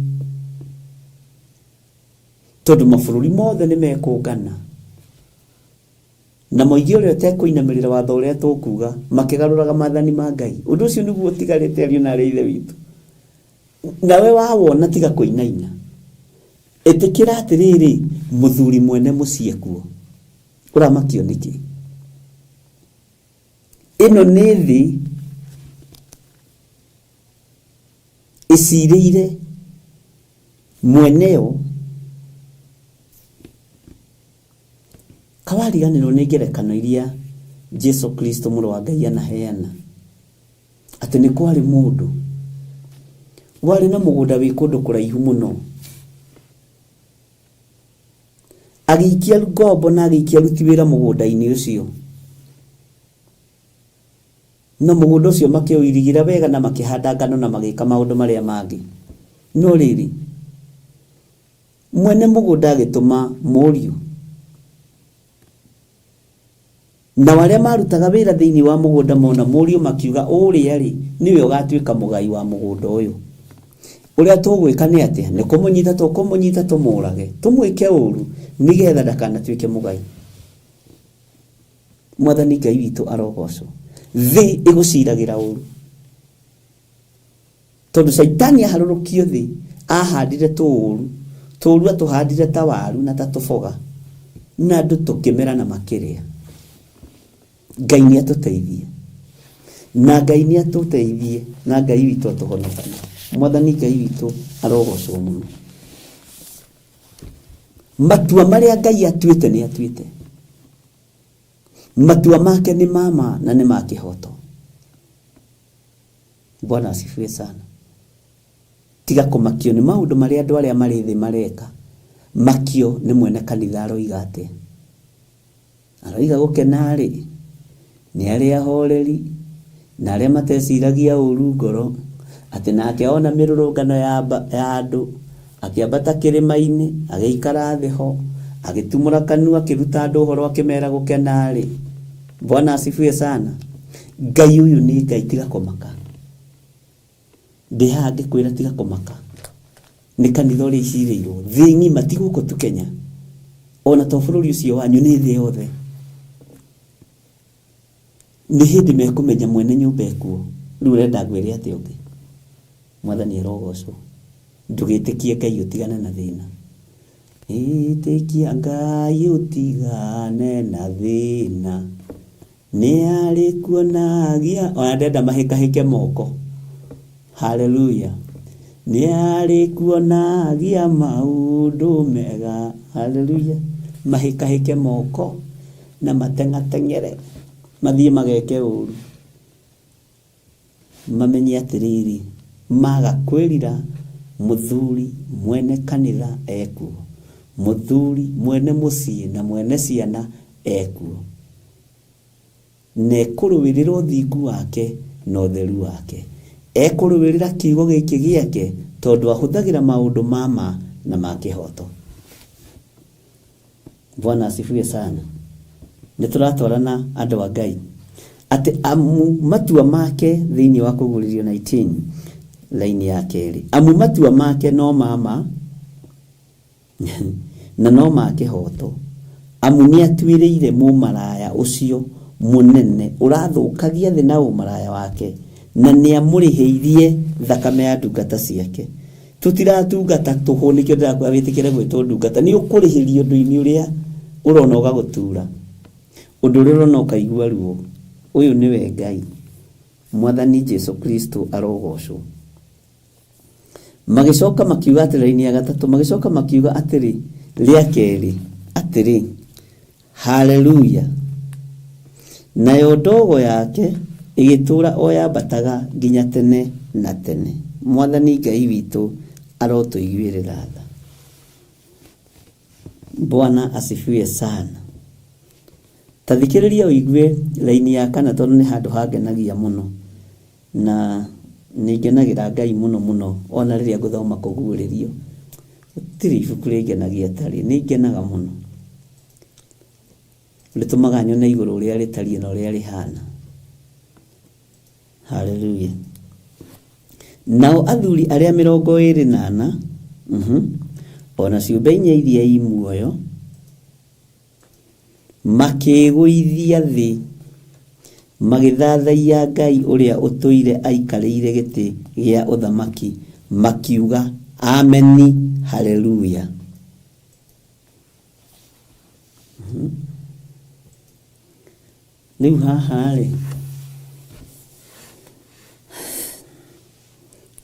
tondũ mabũrũri mothe nĩ mekũngana na moige ũrĩa ũtekũinamĩrĩra watho ũrĩa tũkuga, makĩgarũraga maathani ma Ngai. Ũndũ ũcio nĩguo ũtigarĩte ariũ na arĩ ithe witũ. Nawe wawona tiga kũinaina. Ĩtĩkĩra atĩrĩrĩ, mũthuri mwene mũciĩ kuo. Ũramakio nĩkĩ? Ĩno nĩ thĩ ĩcirĩire mweneo. Kawariganĩrwo nĩ ngerekano iria Jesu Kristo mũrũ wa Ngai anaheana, atĩ nĩ kwarĩ mũndũ warĩ na mũgũnda wĩ kũndũ kũraihu mũno, agĩikia ngombo na agĩikia aruti wĩra mũgũnda-inĩ ũcio, na mũgũnda ũcio makĩũirigĩra wega na makĩhanda ngano na magĩka maũndũ marĩa mangĩ. No rĩrĩ, mwene mũgũnda agĩtũma mũriũ, nao arĩa marutaga wĩra thĩinĩ wa mũgũnda mona mũriũ makiuga, ũrĩa rĩ nĩwe ũgatuĩka mũgai wa mũgũnda ũyũ. Ũrĩa tũgwĩka nĩ atĩa? Nĩ kũmũnyita tũkũmũnyita tũmũrage, tũmwĩke ũru nĩgetha ndakanatuĩke mũgai. Mwathani Ngai witũ arogocwo. Thĩ ĩgũciragĩra ũru, tondũ Caitani aharũrũkio thĩ ahandire tũũru, tũũru atũhandire ta waru na ta tũboga, na andũ tũkĩmera na makĩrĩa. Ngai nĩ atũteithie, na Ngai nĩ atũteithie, na Ngai witũ atũhonokanie. Mwathani Ngai witũ arogocwo mũno. Matua marĩa Ngai atuĩte nĩ atuĩte, matua make nĩ ma ma na nĩ ma kĩhoto. Bwana asifiwe sana. Tiga kũmakio nĩ maũndũ marĩa andũ arĩa marĩ thĩ mareka, makio nĩ mwene kanitha aroiga atĩa. Aroiga gũkena-rĩ, nĩ arĩa ahoreri na arĩa mateciragia ũru ngoro, atĩ nake ona mĩrũrũngano ya andũ, akĩambata kĩrĩma-inĩ, agĩikara thĩ ho, agĩtumũra kanua, akĩruta andũ ũhoro, akĩmera gũkena-rĩ. Bwana asifiwe sana. Ngai ũyũ nĩ Ngai, tiga kũmaka. Ndĩ haha ngĩkwĩra tiga kũmaka. Nĩ kanitha ũrĩa icirĩirwo thĩ ng'ima, ti gũkũ tu Kenya, ona to bũrũri ũcio wanyu, nĩ thĩ yothe. Nĩ hĩndĩ mekũmenya mwene nyũmba ekuo. Rĩu ũrenda ngwĩre atĩa ũngĩ? Mwathani arogocwo. Ndũgĩtĩkie Ngai ũtigane na thĩna. Ĩtĩkia Ngai ũtigane na thĩna, nĩ arĩkuonagia. Ona ndenda mahĩkahĩke moko. Haleluya. Nĩ arĩkuonagia maũndũ mega. Haleluya. Mahĩkahĩke moko na mateng'ateng'ere, mathiĩ mageke ũru, mamenye atĩrĩrĩ, maga kwĩrira, mũthuri mwene kanitha ekuo, mũthuri mwene mũciĩ na mwene ciana ekuo, na ekũrũĩrĩra ũthingu wake na ũtheru wake. Ekũrũĩrĩra kiugo gĩkĩ gĩake, tondũ ahũthagĩra maũndũ ma ma na ma kĩhoto. Bwana asifiwe sana. Nĩ tũratwarana andũ a Ngai, atĩ amu matua make thĩinĩ wa kũguũrĩrio 19 laini ya kerĩ, amu matua make no ma ma na no ma kĩhoto, amu nĩ atuĩrĩire mũmaraya ũcio mũnene ũrathũkagia thĩ na ũmaraya wake, na nĩ amũrĩhĩirie thakame ya ndungata ciake. Tũtiratungata tũhũ, nĩkĩo ndĩrakwĩra wĩtĩkĩre gwĩtwo ndungata. Nĩ ũkũrĩhĩrio ũndũ-inĩ ũrĩa ũrona ũgagũtura, ũndũ ũrĩa ũrona ũkaigua ruo. Ũyũ nĩwe Ngai. Mwathani Jesu Kristo arogocwo. Magĩcoka makiuga atĩrĩ, raini ya gatatũ, magĩcoka makiuga atĩrĩ, rĩa kerĩ atĩrĩ, haleluya. Nayo ndogo yake ĩgĩtũũra o yambataga nginya tene na tene. Mwathani Ngai witũ arotũiguĩrĩra tha. Bwana asifiwe sana. Ta thikĩrĩria ũigue raini ya kana, tondũ nĩ handũ hangenagia mũno, na nĩ ngenagĩra Ngai mũno mũno ona rĩrĩa ngũthoma kũguũrĩrio. Gũtirĩ ibuku rĩngenagia tarĩ, nĩ ngenaga mũno. Rĩtũmaga nyone igũrũ ũrĩa rĩtariĩ na ũrĩa rĩhana. Haleluya. Nao athuri arĩa 24, ona ciũmbe inya iria i muoyo, makĩĩgũithia thĩ, magĩthathaiya Ngai ũrĩa ũtũire aikarĩire gĩtĩ gĩa ũthamaki, makiuga, ameni, haleluya. Rĩu haha rĩ,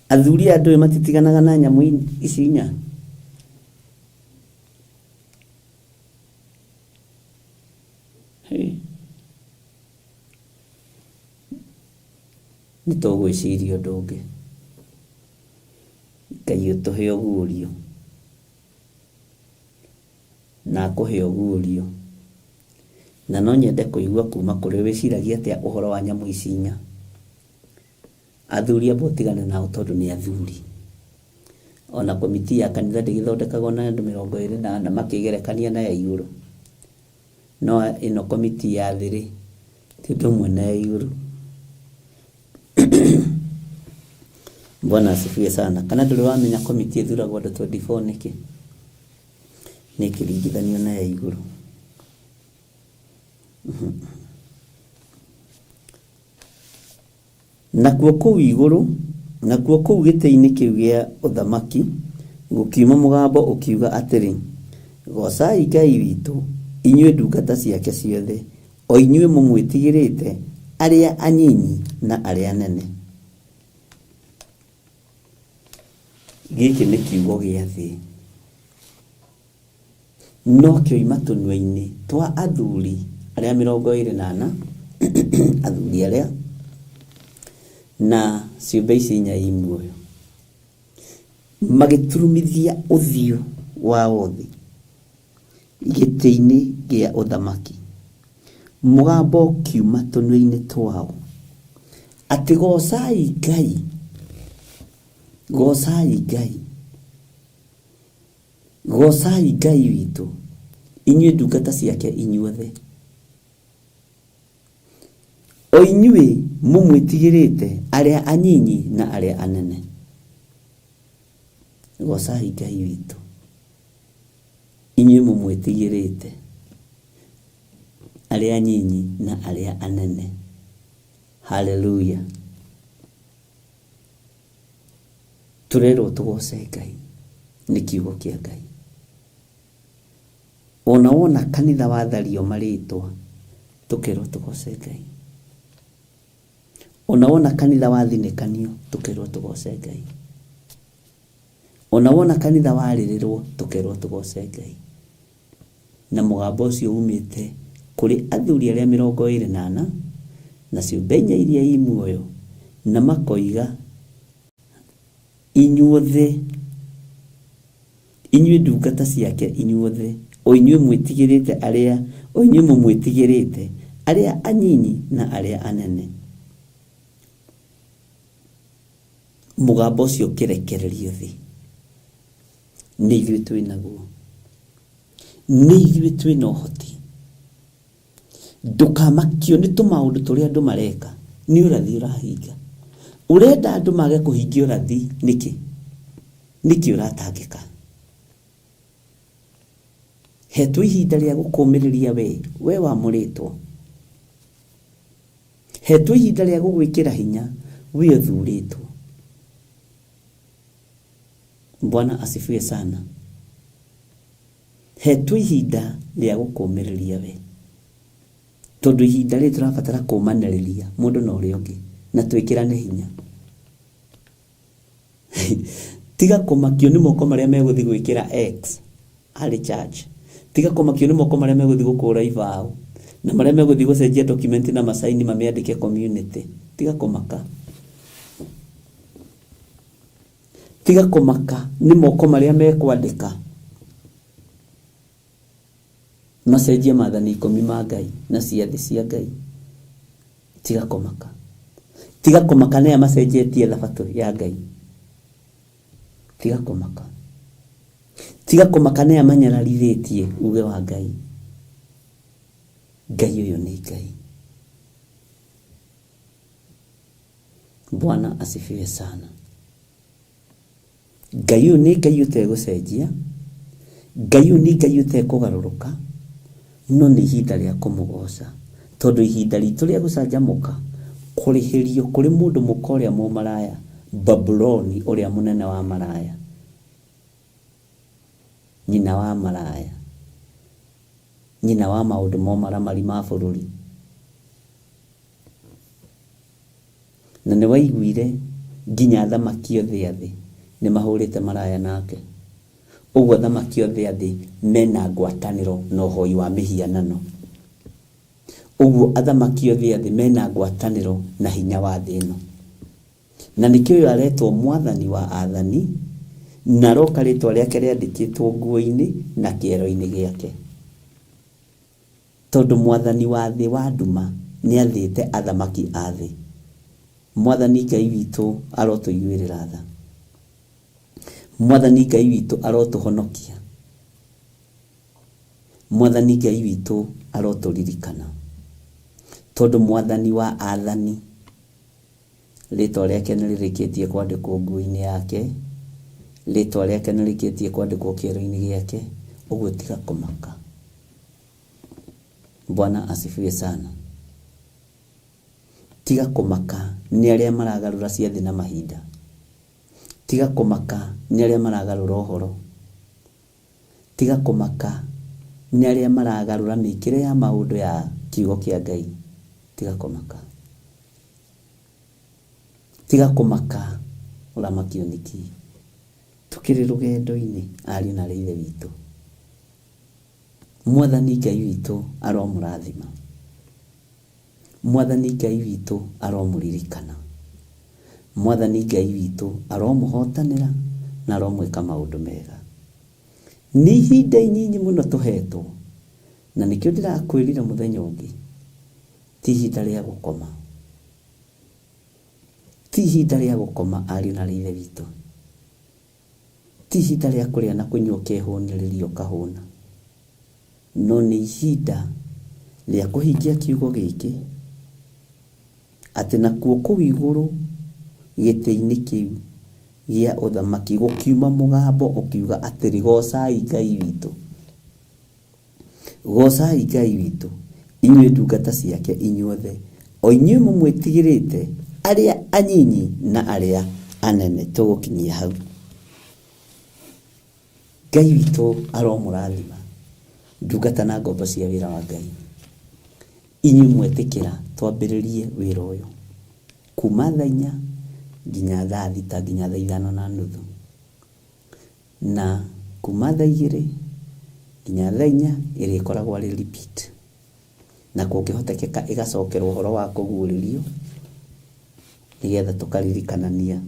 athuri aya ndũĩ matitiganaga na nyamũ ici inya. Hey. Nĩ tũgwĩciria ũndũ ũngĩ. Ngai ũtũhe ũguũrio. Na akũhe ũguũrio. Na no nyende kũigua kuma kũrĩ wĩciragia atĩa ũhoro wa nyamũ ici inya. Athuri amba ũtigane nao tondũ nĩ athuri. Ona komiti ya kanitha ndĩgĩthondekagwo na andũ 24 makĩgerekania na ya igũrũ. No ĩno komiti ya thĩ rĩ, ti ũndũ ũmwe na ya igũrũ. Bwana asifiwe sana. Kana ndũrĩ wamenya komiti ĩthuragwo andũ 24 nĩkĩ? Nĩ ĩkĩringithanio na ya igũrũ. Nakuo kũu igũrũ, nakuo kũu gĩtĩ-inĩ kĩu gĩa ũthamaki gũkiuma mũgambo ũkiuga atĩrĩ, Goocai Ngai witũ, inyuĩ ndungata ciake ciothe, o inyuĩ mũmwĩtigĩrĩte, arĩa anyinyi na arĩa anene. Gĩkĩ nĩ kiugo gĩa thĩ. No kĩoima tũnua-inĩ twa athuri arĩa 24, athuri arĩa na ciũmbe ici inya i muoyo, magĩturumithia ũthiũ wao thĩ gĩtĩ-inĩ gĩa ũthamaki. Mũgambo ũkiuma tũnua-inĩ twao atĩ goocai Ngai, goocai Ngai, goocai Ngai witũ, inyuĩ ndungata ciake inyuothe, o inyuĩ mũmwĩtigĩrĩte, arĩa anyinyi na arĩa anene. Goocai Ngai witũ, inyuĩ mũmwĩtigĩrĩte, arĩa anyinyi na arĩa anene. Haleluya. Tũrerwo tũgooce Ngai nĩ kiugo kĩa Ngai. Ona wona kanitha wathario marĩtwa, tũkerwo tũgooce Ngai. Ona wona kanitha wathinĩkanio, tũkerwo tũgooce Ngai. Ona wona kanitha warĩrĩrwo, tũkerwo tũgooce Ngai. Na mũgambo ũcio umĩte kũrĩ athuri arĩa 24 na ciũmbe inya iria i muoyo, na makoiga, inyuothe, inyuĩ ndungata ciake inyuothe, o inyuĩ mwĩtigĩrĩte arĩa, o inyuĩ mũmwĩtigĩrĩte, arĩa anyinyi na arĩa anene. Mũgambo ũcio ũkĩrekererio thĩ. Nĩ ithuĩ twĩ naguo. Nĩ ithuĩ twĩ na ũhoti. Ndũkamakio nĩ tũmaũndũ tũrĩa andũ mareka. Nĩ ũrathi ũrahinga. Ũrenda andũ mage kũhingia ũrathi nĩkĩ? Nĩkĩ ũratangĩka? Hetwo ihinda rĩa gũkũmĩrĩria we, we wamũrĩtwo. Hetwo ihinda rĩa gũgwĩkĩra hinya, we ũthurĩtwo. Bwana asifiwe sana. Hetwo ihinda rĩa gũkũmĩrĩria we. Tondũ ihinda rĩrĩ tũrabatara kũmanĩrĩria mũndũ na ũrĩa ũngĩ na twĩkĩrane hinya. Tiga kũmakio nĩ moko marĩa megũthiĩ gwĩkĩra X harĩ church. Tiga kũmakio nĩ moko marĩa megũthiĩ gũkũra ibaũ na marĩa megũthiĩ gũcenjia document na masaini mamĩandĩke community. Tiga kũmaka. Tiga kũmaka nĩ moko marĩa mekwandĩka macenjie maathani ikũmi ma Ngai na ciathĩ cia Ngai. Tiga kũmaka. Tiga kũmaka nĩa macenjetie thabatũ ya Ngai. Tiga kũmaka. Tiga kũmaka nĩa manyararithĩtie uge wa Ngai. Ngai ũyũ nĩ Ngai. Bwana asifiwe sana. Ngai ũyũ nĩ Ngai ũtegũcenjia. Ngai ũyũ nĩ Ngai ũtekũgarũrũka. No nĩ ihinda rĩa kũmũgoca. Tondũ ihinda ritũ rĩa gũcanjamũka, kũrĩhĩrio kũrĩ mũndũ mũka ũrĩa mũmaraya, Babuloni ũrĩa mũnene wa maraya, nyina wa maraya. Nyina wa maũndũ ma ũmaramari ma bũrũri. Na nĩ waiguire nginya athamaki othe a thĩ nĩ mahũrĩte maraya nake. Ũguo athamaki othe a thĩ mena ngwatanĩro na ũhoi wa mĩhianano. Ũguo athamaki othe a thĩ mena ngwatanĩro na hinya wa thĩ ĩno. Na nĩkĩo ũyũ aretwo mwathani wa athani, na aroka rĩtwa rĩake rĩandĩkĩtwo nguo-inĩ na kĩero-inĩ gĩake. Tondũ mwathani wa thĩ wa nduma nĩathĩte athamaki a thĩ. Mwathani Ngai witũ arotũiguĩrĩra tha. Mwathani Ngai witũ arotũhonokia. Mwathani Ngai witũ arotũririkana. Tondũ mwathani wa athani rĩtwa rĩake nĩrĩrĩkĩtie kwandĩkwo nguo-inĩ yake, rĩtwa rĩake nĩrĩkĩtie kwandĩkwo kĩero-inĩ gĩake, ũguo tiga kũmaka. Bwana asifiwe sana. Tiga kũmaka nĩ arĩa maragarũra ciathĩ na mahinda. Tiga kũmaka nĩ arĩa maragarũra ũhoro. Tiga kũmaka nĩ arĩa maragarũra mĩkĩre ya maũndũ ya kiugo kĩa Ngai. Tiga kũmaka. Tiga kũmaka ũramakio nĩkĩ. Tũkĩrĩ rũgendo-inĩ ariũ na aarĩ a Ithe witũ. Mwathani Ngai witũ aromũrathima. Mwathani Ngai witũ aromũririkana. Mwathani Ngai witũ aromũhotanĩra na aromwĩka maũndũ mega. Nĩ ihinda inyinyi mũno tũhetwo, na nĩkĩo ndĩrakwĩrire mũthenya ũngĩ, ti ihinda rĩa gũkoma. Ti ihinda rĩa gũkoma ariũ na aarĩ a Ithe witũ. Ti ihinda rĩa kũrĩa na kũnyua ũkehũnĩrĩria ũkahũna. No nĩ ihinda rĩa kũhingia kiugo gĩkĩ, atĩ nakuo kũu igũrũ gĩtĩ-inĩ kĩu gĩa ũthamaki gũkiuma mũgambo ũkiuga atĩrĩ, goocai Ngai witũ. Goocai Ngai witũ, inyuĩ ndungata ciake inyuothe, o inyuĩ mũmwĩtigĩrĩte, arĩa anyinyi na arĩa anene. Tũgũkinyia hau. Ngai witũ aromũrathima, ndungata na ngombo cia wĩra wa Ngai. Inyuĩ mwetĩkĩra twambĩrĩrie wĩra ũyũ kuma thaa inya nginya thaa thita nginya thaa ithano na nuthu, na kuma thaa igĩrĩ nginya thaa inya ĩrĩkoragwo arĩ repeat, na kũngĩhotekeka ĩgacokerwo ũhoro wa kũguũrĩrio nĩgetha tũkaririkanania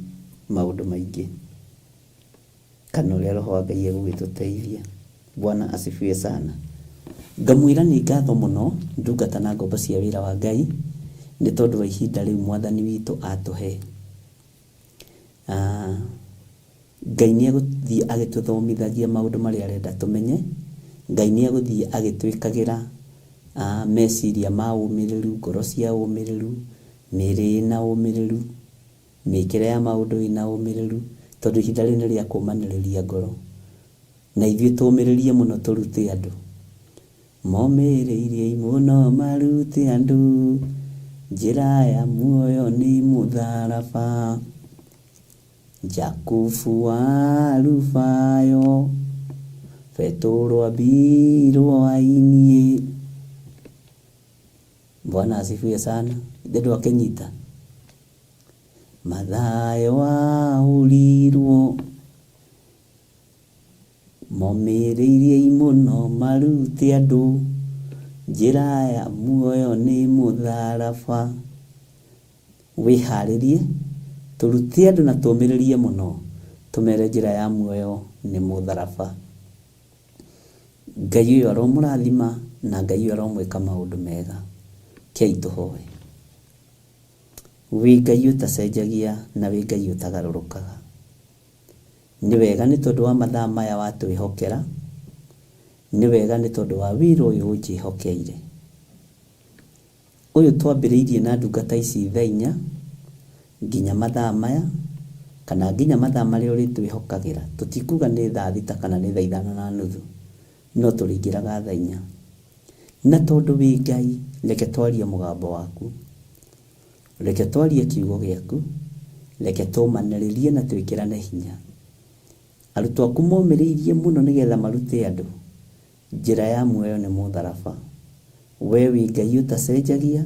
maũndũ maingĩ kana ũrĩa Roho wa Ngai egũgĩtũteithia. Bwana asifiwe sana. Ngamwĩra nĩ ngatho mũno ndungata na ngombo cia wĩra wa Ngai nĩ tondũ wa ihinda rĩu mwathani witũ atũhe. Ngai nĩ egũthiĩ agĩtũthomithagia maũndũ marĩa arenda tũmenye. Ngai nĩ egũthiĩ agĩtwĩkagĩra meciria ma ũmĩrĩru, ngoro cia ũmĩrĩru, mĩĩrĩ ĩna ũmĩrĩru, mĩkĩre ya maũndũ ĩna ũmĩrĩru, tondũ ihinda rĩrĩ nĩ rĩa kũmanĩrĩria ngoro. Na ithuĩ tũmĩrĩrie mũno tũrute andũ. Momĩrĩirie mũno marute andũ, njĩra ya muoyo nĩ mũtharaba. Jakubu wa Alufayo, Petũrũ ambirwo ainie. Bwana asifiwe sana. Ithe ndwakĩnyita. Mathayo ahũrirwo, momĩrĩirie mũno marute andũ, njĩra ya muoyo nĩ mũtharaba. Wĩharĩrie, tũrute andũ na tũmĩrĩrie mũno, tũmere njĩra ya muoyo nĩ mũtharaba. Ngai ũyũ aromũrathima na Ngai ũyũ aromwĩka maũndũ mega. Kei tũhoe. Wĩ Ngai ũtacenjagia na wĩ Ngai ũtagarũrũkaga. Nĩ wega nĩ tondũ wa mathaa maya watwĩhokera, nĩ wega nĩ tondũ wa wĩra ũyũ ũnjĩhokeire. Ũyũ twambĩrĩirie na ndungata ici thaa inya nginya mathaa maya, kana nginya mathaa marĩa ũrĩtwĩhokagĩra. Tũtikuga nĩ thaa thita kana nĩ thaa ithano na nuthu, no tũrĩingĩraga thaa inya. Na tondũ wĩ Ngai, reke twarie mũgambo waku, reke twarie kiugo gĩaku, reke tũmanĩrĩrie na twĩkĩrane hinya. Arutwo aku momĩrĩirie mũno nĩgetha marute andũ. Njĩra ya muoyo nĩ mũtharaba. We wĩ Ngai ũtacenjagia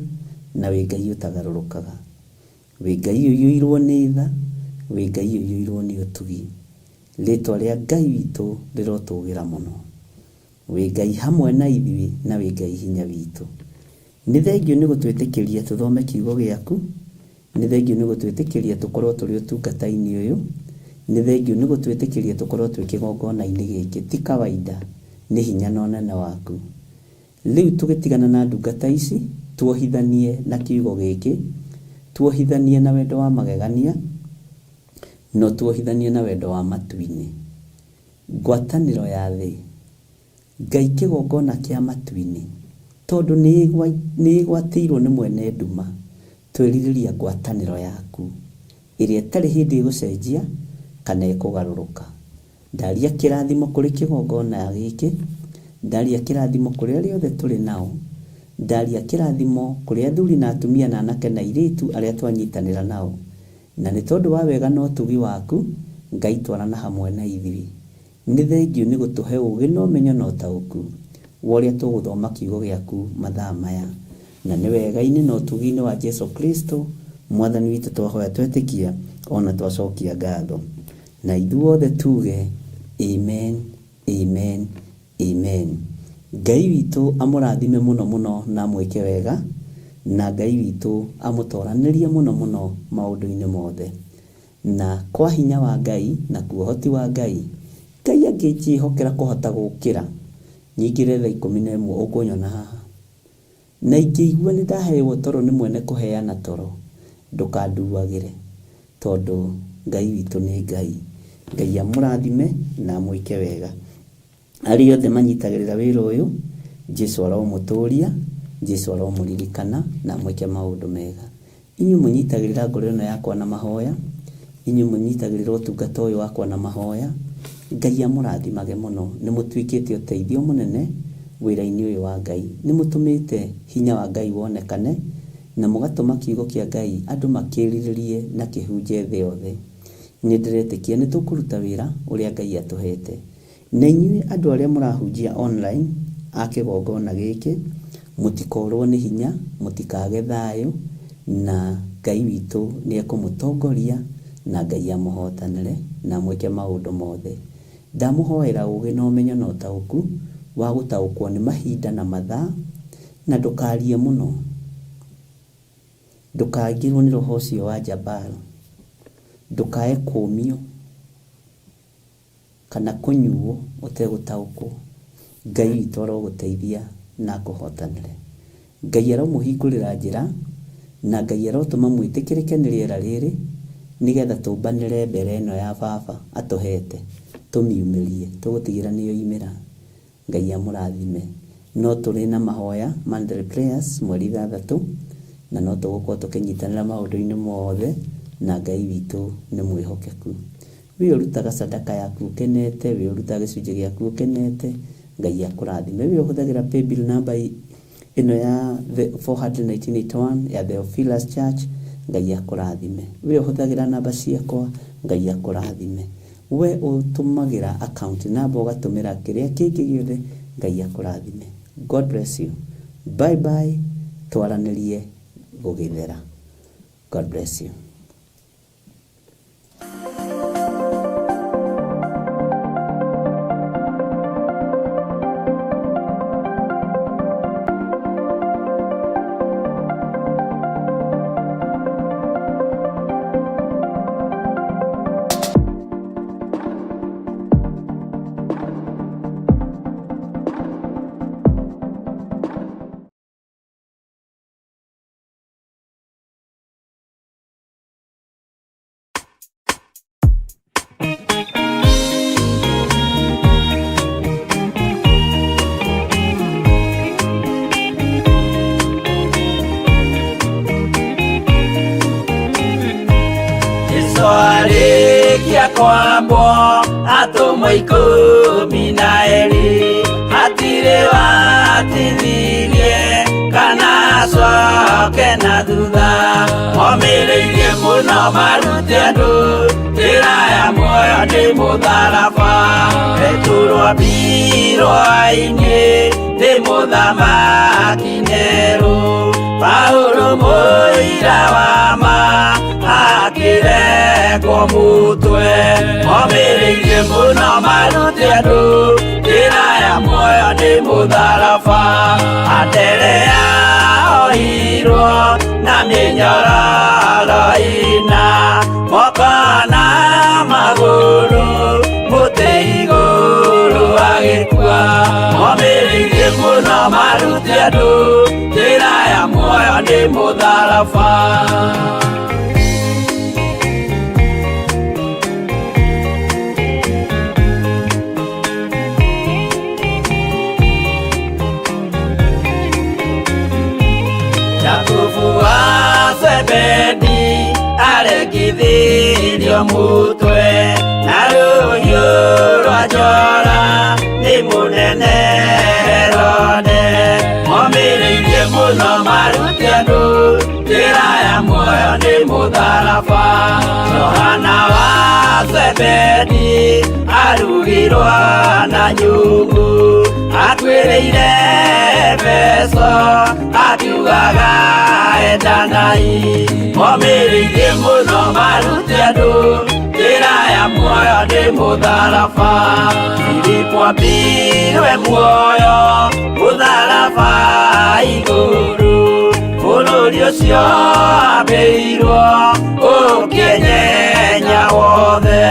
na wĩ Ngai ũtagarũrũkaga. Wĩ Ngai ũiyũirwo nĩ tha, wĩ Ngai ũiyũirwo nĩ ũtugi. Rĩtwa rĩa Ngai witũ rĩrotũgĩra mũno. Wĩ Ngai hamwe na ithuĩ na wĩ Ngai hinya witũ. Nĩ thengiũ nĩ gũtwĩtĩkĩria tũthome kiugo gĩaku, nĩ thengiũ nĩ gũtwĩtĩkĩria tũkorwo tũrĩ ũtungata-inĩ ũyũ, nĩ thengiũ nĩ gũtwĩtĩkĩria tũkorwo twĩ kĩgongona-inĩ gĩkĩ. Ti kawaida, nĩ hinya na ũnene waku. Rĩu tũgĩtigana na ndungata ici, tuohithanie na kiugo gĩkĩ, tuohithanie na wendo wa magegania, no tuohithanie na wendo wa matu-inĩ. Ngwatanĩro ya thĩ, Ngai kĩgongona kĩa matu-inĩ, tondũ nĩ ĩgwatĩirwo nĩ mwene nduma, twerirĩria ngwatanĩro yaku, ĩrĩa ĩtarĩ hĩndĩ ĩgũcenjia kana ĩkũgarũrũka. Ndaria kĩrathimo kũrĩ kĩgongona gĩkĩ, ndaria kĩrathimo kũrĩ arĩa othe tũrĩ nao, ndaria kĩrathimo kũrĩ athuri na atumia na anake na airĩtu arĩa twanyitanĩra nao. Na nĩ tondũ wa wega na ũtugi waku, Ngai twarana hamwe na ithuĩ. Nĩ thengiũ nĩ gũtũhe ũũgĩ na ũmenyo na ũtaũku wa ũrĩa tũgũthoma kiugo gĩaku mathaa maya. Na nĩ wega-inĩ na ũtugi-inĩ wa Jesu Kristo, Mwathani witũ twahoya twetĩkia ona twacokia ngatho. Na ithuothe tuge amen, amen, amen. Ngai witũ amũrathime mũno mũno na amwĩke wega, na Ngai witũ amũtoranĩrie mũno mũno maũndũ-inĩ mothe. Na kwa hinya wa Ngai na kuohoti wa Ngai, Ngai angĩnjĩhokera kũhota gũkĩra, nyingĩre thaa 11 ũkũnyona haha. Na ingĩigua nĩ ndaheo toro nĩ mwene kũheana toro, ndũkanduagĩre, tondũ Ngai witũ nĩ Ngai. Ngai amũrathime na amwĩke wega. Arĩa othe manyitagĩrĩra wĩra ũyũ, Jesu aromũtũria, Jesu aromũririkana na amwĩke maũndũ mega. Inyuĩ mũnyitagĩrĩra ngoro ĩno yakwa na mahoya, inyuĩ mũnyitagĩrĩra ũtungata ũyũ wakwa na mahoya, Ngai amũrathimage mũno. Nĩ mũtuĩkĩte ũteithio mũnene wĩra-inĩ ũyũ wa Ngai. Nĩ mũtũmĩte hinya wa Ngai wonekane na mũgatũma kiugo kĩa Ngai andũ makĩrirĩrie na kĩhunje thĩ yothe. Nĩ ndĩretĩkia nĩ tũkũruta wĩra ũrĩa Ngai atũhete. Na inyuĩ andũ arĩa mũrahunjia online a kĩgongona gĩkĩ, mũtikorwo nĩ hinya, mũtikage thayũ, na Ngai witũ nĩ ekũmũtongoria na Ngai amũhotanĩre na amwĩke maũndũ mothe. Ndamũhoera ũũgĩ na ũmenyo na ũtaũku wa gũtaũkwo nĩ mahinda na mathaa, na ndũkarie mũno. Ndũkaingĩrwo nĩ roho ũcio wa Jabal. Ndũkae kũũmio kana kũnyuo ũtegũtaũkwo. Ngai witũ arogũteithia na akũhotanĩre. Ngai aromũhingũrĩra njĩra na Ngai arotũma mwĩtĩkĩrĩke nĩ rĩera rĩrĩ, nĩgetha tũmbanĩre mbere ĩno ya baba atũhete, tũmiumĩrie, tũgũtigĩra nĩ yoimĩra. Ngai amũrathime. No tũrĩ na mahoya monthly prayers mweri 6, na no tũgũkorwo tũkĩnyitanĩra maũndũ-inĩ mothe, na Ngai witũ nĩ mwĩhokeku. Wĩ ũrutaga sadaka yaku ũkenete, wĩ ũrutaga gĩcunjĩ gĩaku ũkenete, Ngai akũrathime. Wĩ ũhũthagĩra paybill number ĩno ya 41981 ya Theophilus Church, Ngai akũrathime. Wĩ ũhũthagĩra namba ciakwa, Ngai akũrathime. We ũtũmagĩra account number ũgatũmĩra kĩrĩa kĩngĩ gĩothe, Ngai akũrathime. God bless you. Bye bye. Twaranĩrie gũgĩthera. God bless you. Jesu arĩkia kwambwo atũmwo 12 hatirĩ watithirie kana Ndũgacoke na thutha, momĩrĩirie mũno marute andũ njĩra ya muoyo nĩ mũtharaba. Petero ambirwo-inĩ nĩ mũthamaki Nero, Paulo mũira wa ma akĩrekwo mũtwe. Momĩrĩirie mũno marute andũ njĩra ya muoyo nĩ mũtharaba. Anderea ohirwo na mĩnyororo ĩna, moko na magũrũ mũtĩ igũrũ agĩkua. Momĩrĩirie mũno marute andũ njĩra ya muoyo nĩ mũtharaba. Jakubu wa Zebedi arekithirio mutwe na rũhiũ rwa njora nĩ mũnene Herode. Momĩrĩirie mũno marute andũ njĩra ya muoyo nĩ mũtharaba. Johana wa Zebedi arugirwo na nyungu, akuĩrĩire Efeso akiugaga endanai. Momĩrĩirie mũno marute andũ njĩra ya muoyo nĩ mũtharaba. Filipo ambirwe muoyo mũtharaba igũrũ, bũrũri ũcio ambĩirwo ũkĩenyenya wothe.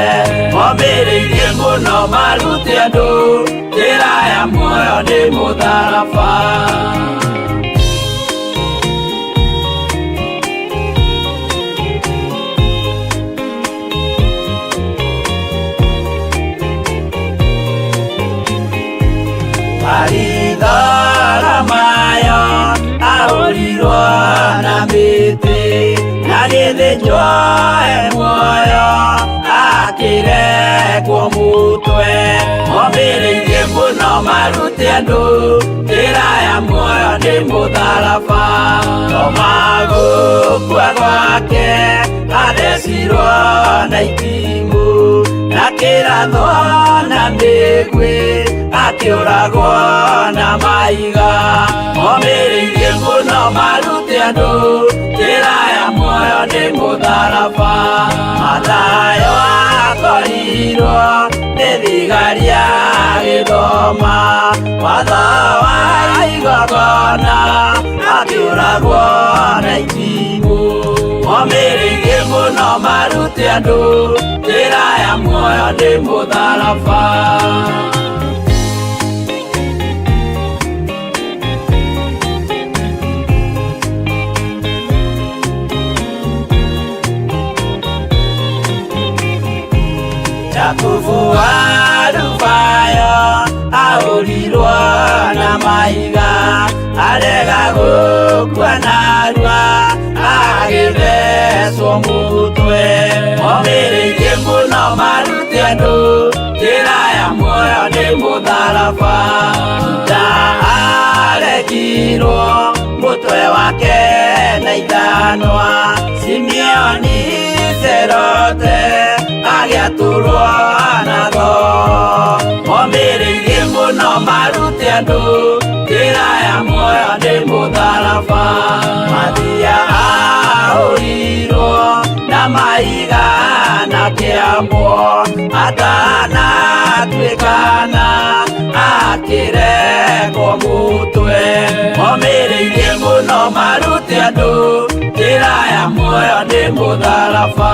Momĩrĩirie mũno marute andũ njĩra ya muoyo nĩ mũtharaba. Maritharamayo ahũrirwo na mĩtĩ, na gĩthĩnjwo e muoyo akĩrekwo mũtwe. Momĩrĩirie mũno marute andũ njĩra ya muoyo nĩ mũtharaba. Toma gũkua gwake athecirwo na itimũ, na kĩrathwo na mĩguĩ akĩũragwo na mahiga. Momĩrĩirie mũno marute andũ njĩra ya muoyo nĩ mũtharaba. Mathayo akorirwo nĩ thigari agĩthoma watho wa igongona, akĩũragwo na itimũ. Momĩrĩirie mũno marute andũ njĩra ya muoyo nĩ mũtharaba. Jakubu wa Alufayo ahũrirwo na mahiga, arega gũkua narua agĩthecwo mũtwe. Momĩrĩirie mũno marute andũ njĩra ya muoyo nĩ mũtharaba. Juda arekirwo mũtwe wake na ithanwa, Simeoni Serote agĩatũrwo na thoo. Momĩrĩirie mũno marute andũ njĩra ya muoyo nĩ mũtharaba. Mathia ahũrirwo na mahiga na kĩambwo, atanatuĩkana akĩrekwo mũtwe. Momĩrĩirie mũno marute andũ njĩra ya muoyo nĩ mũtharaba.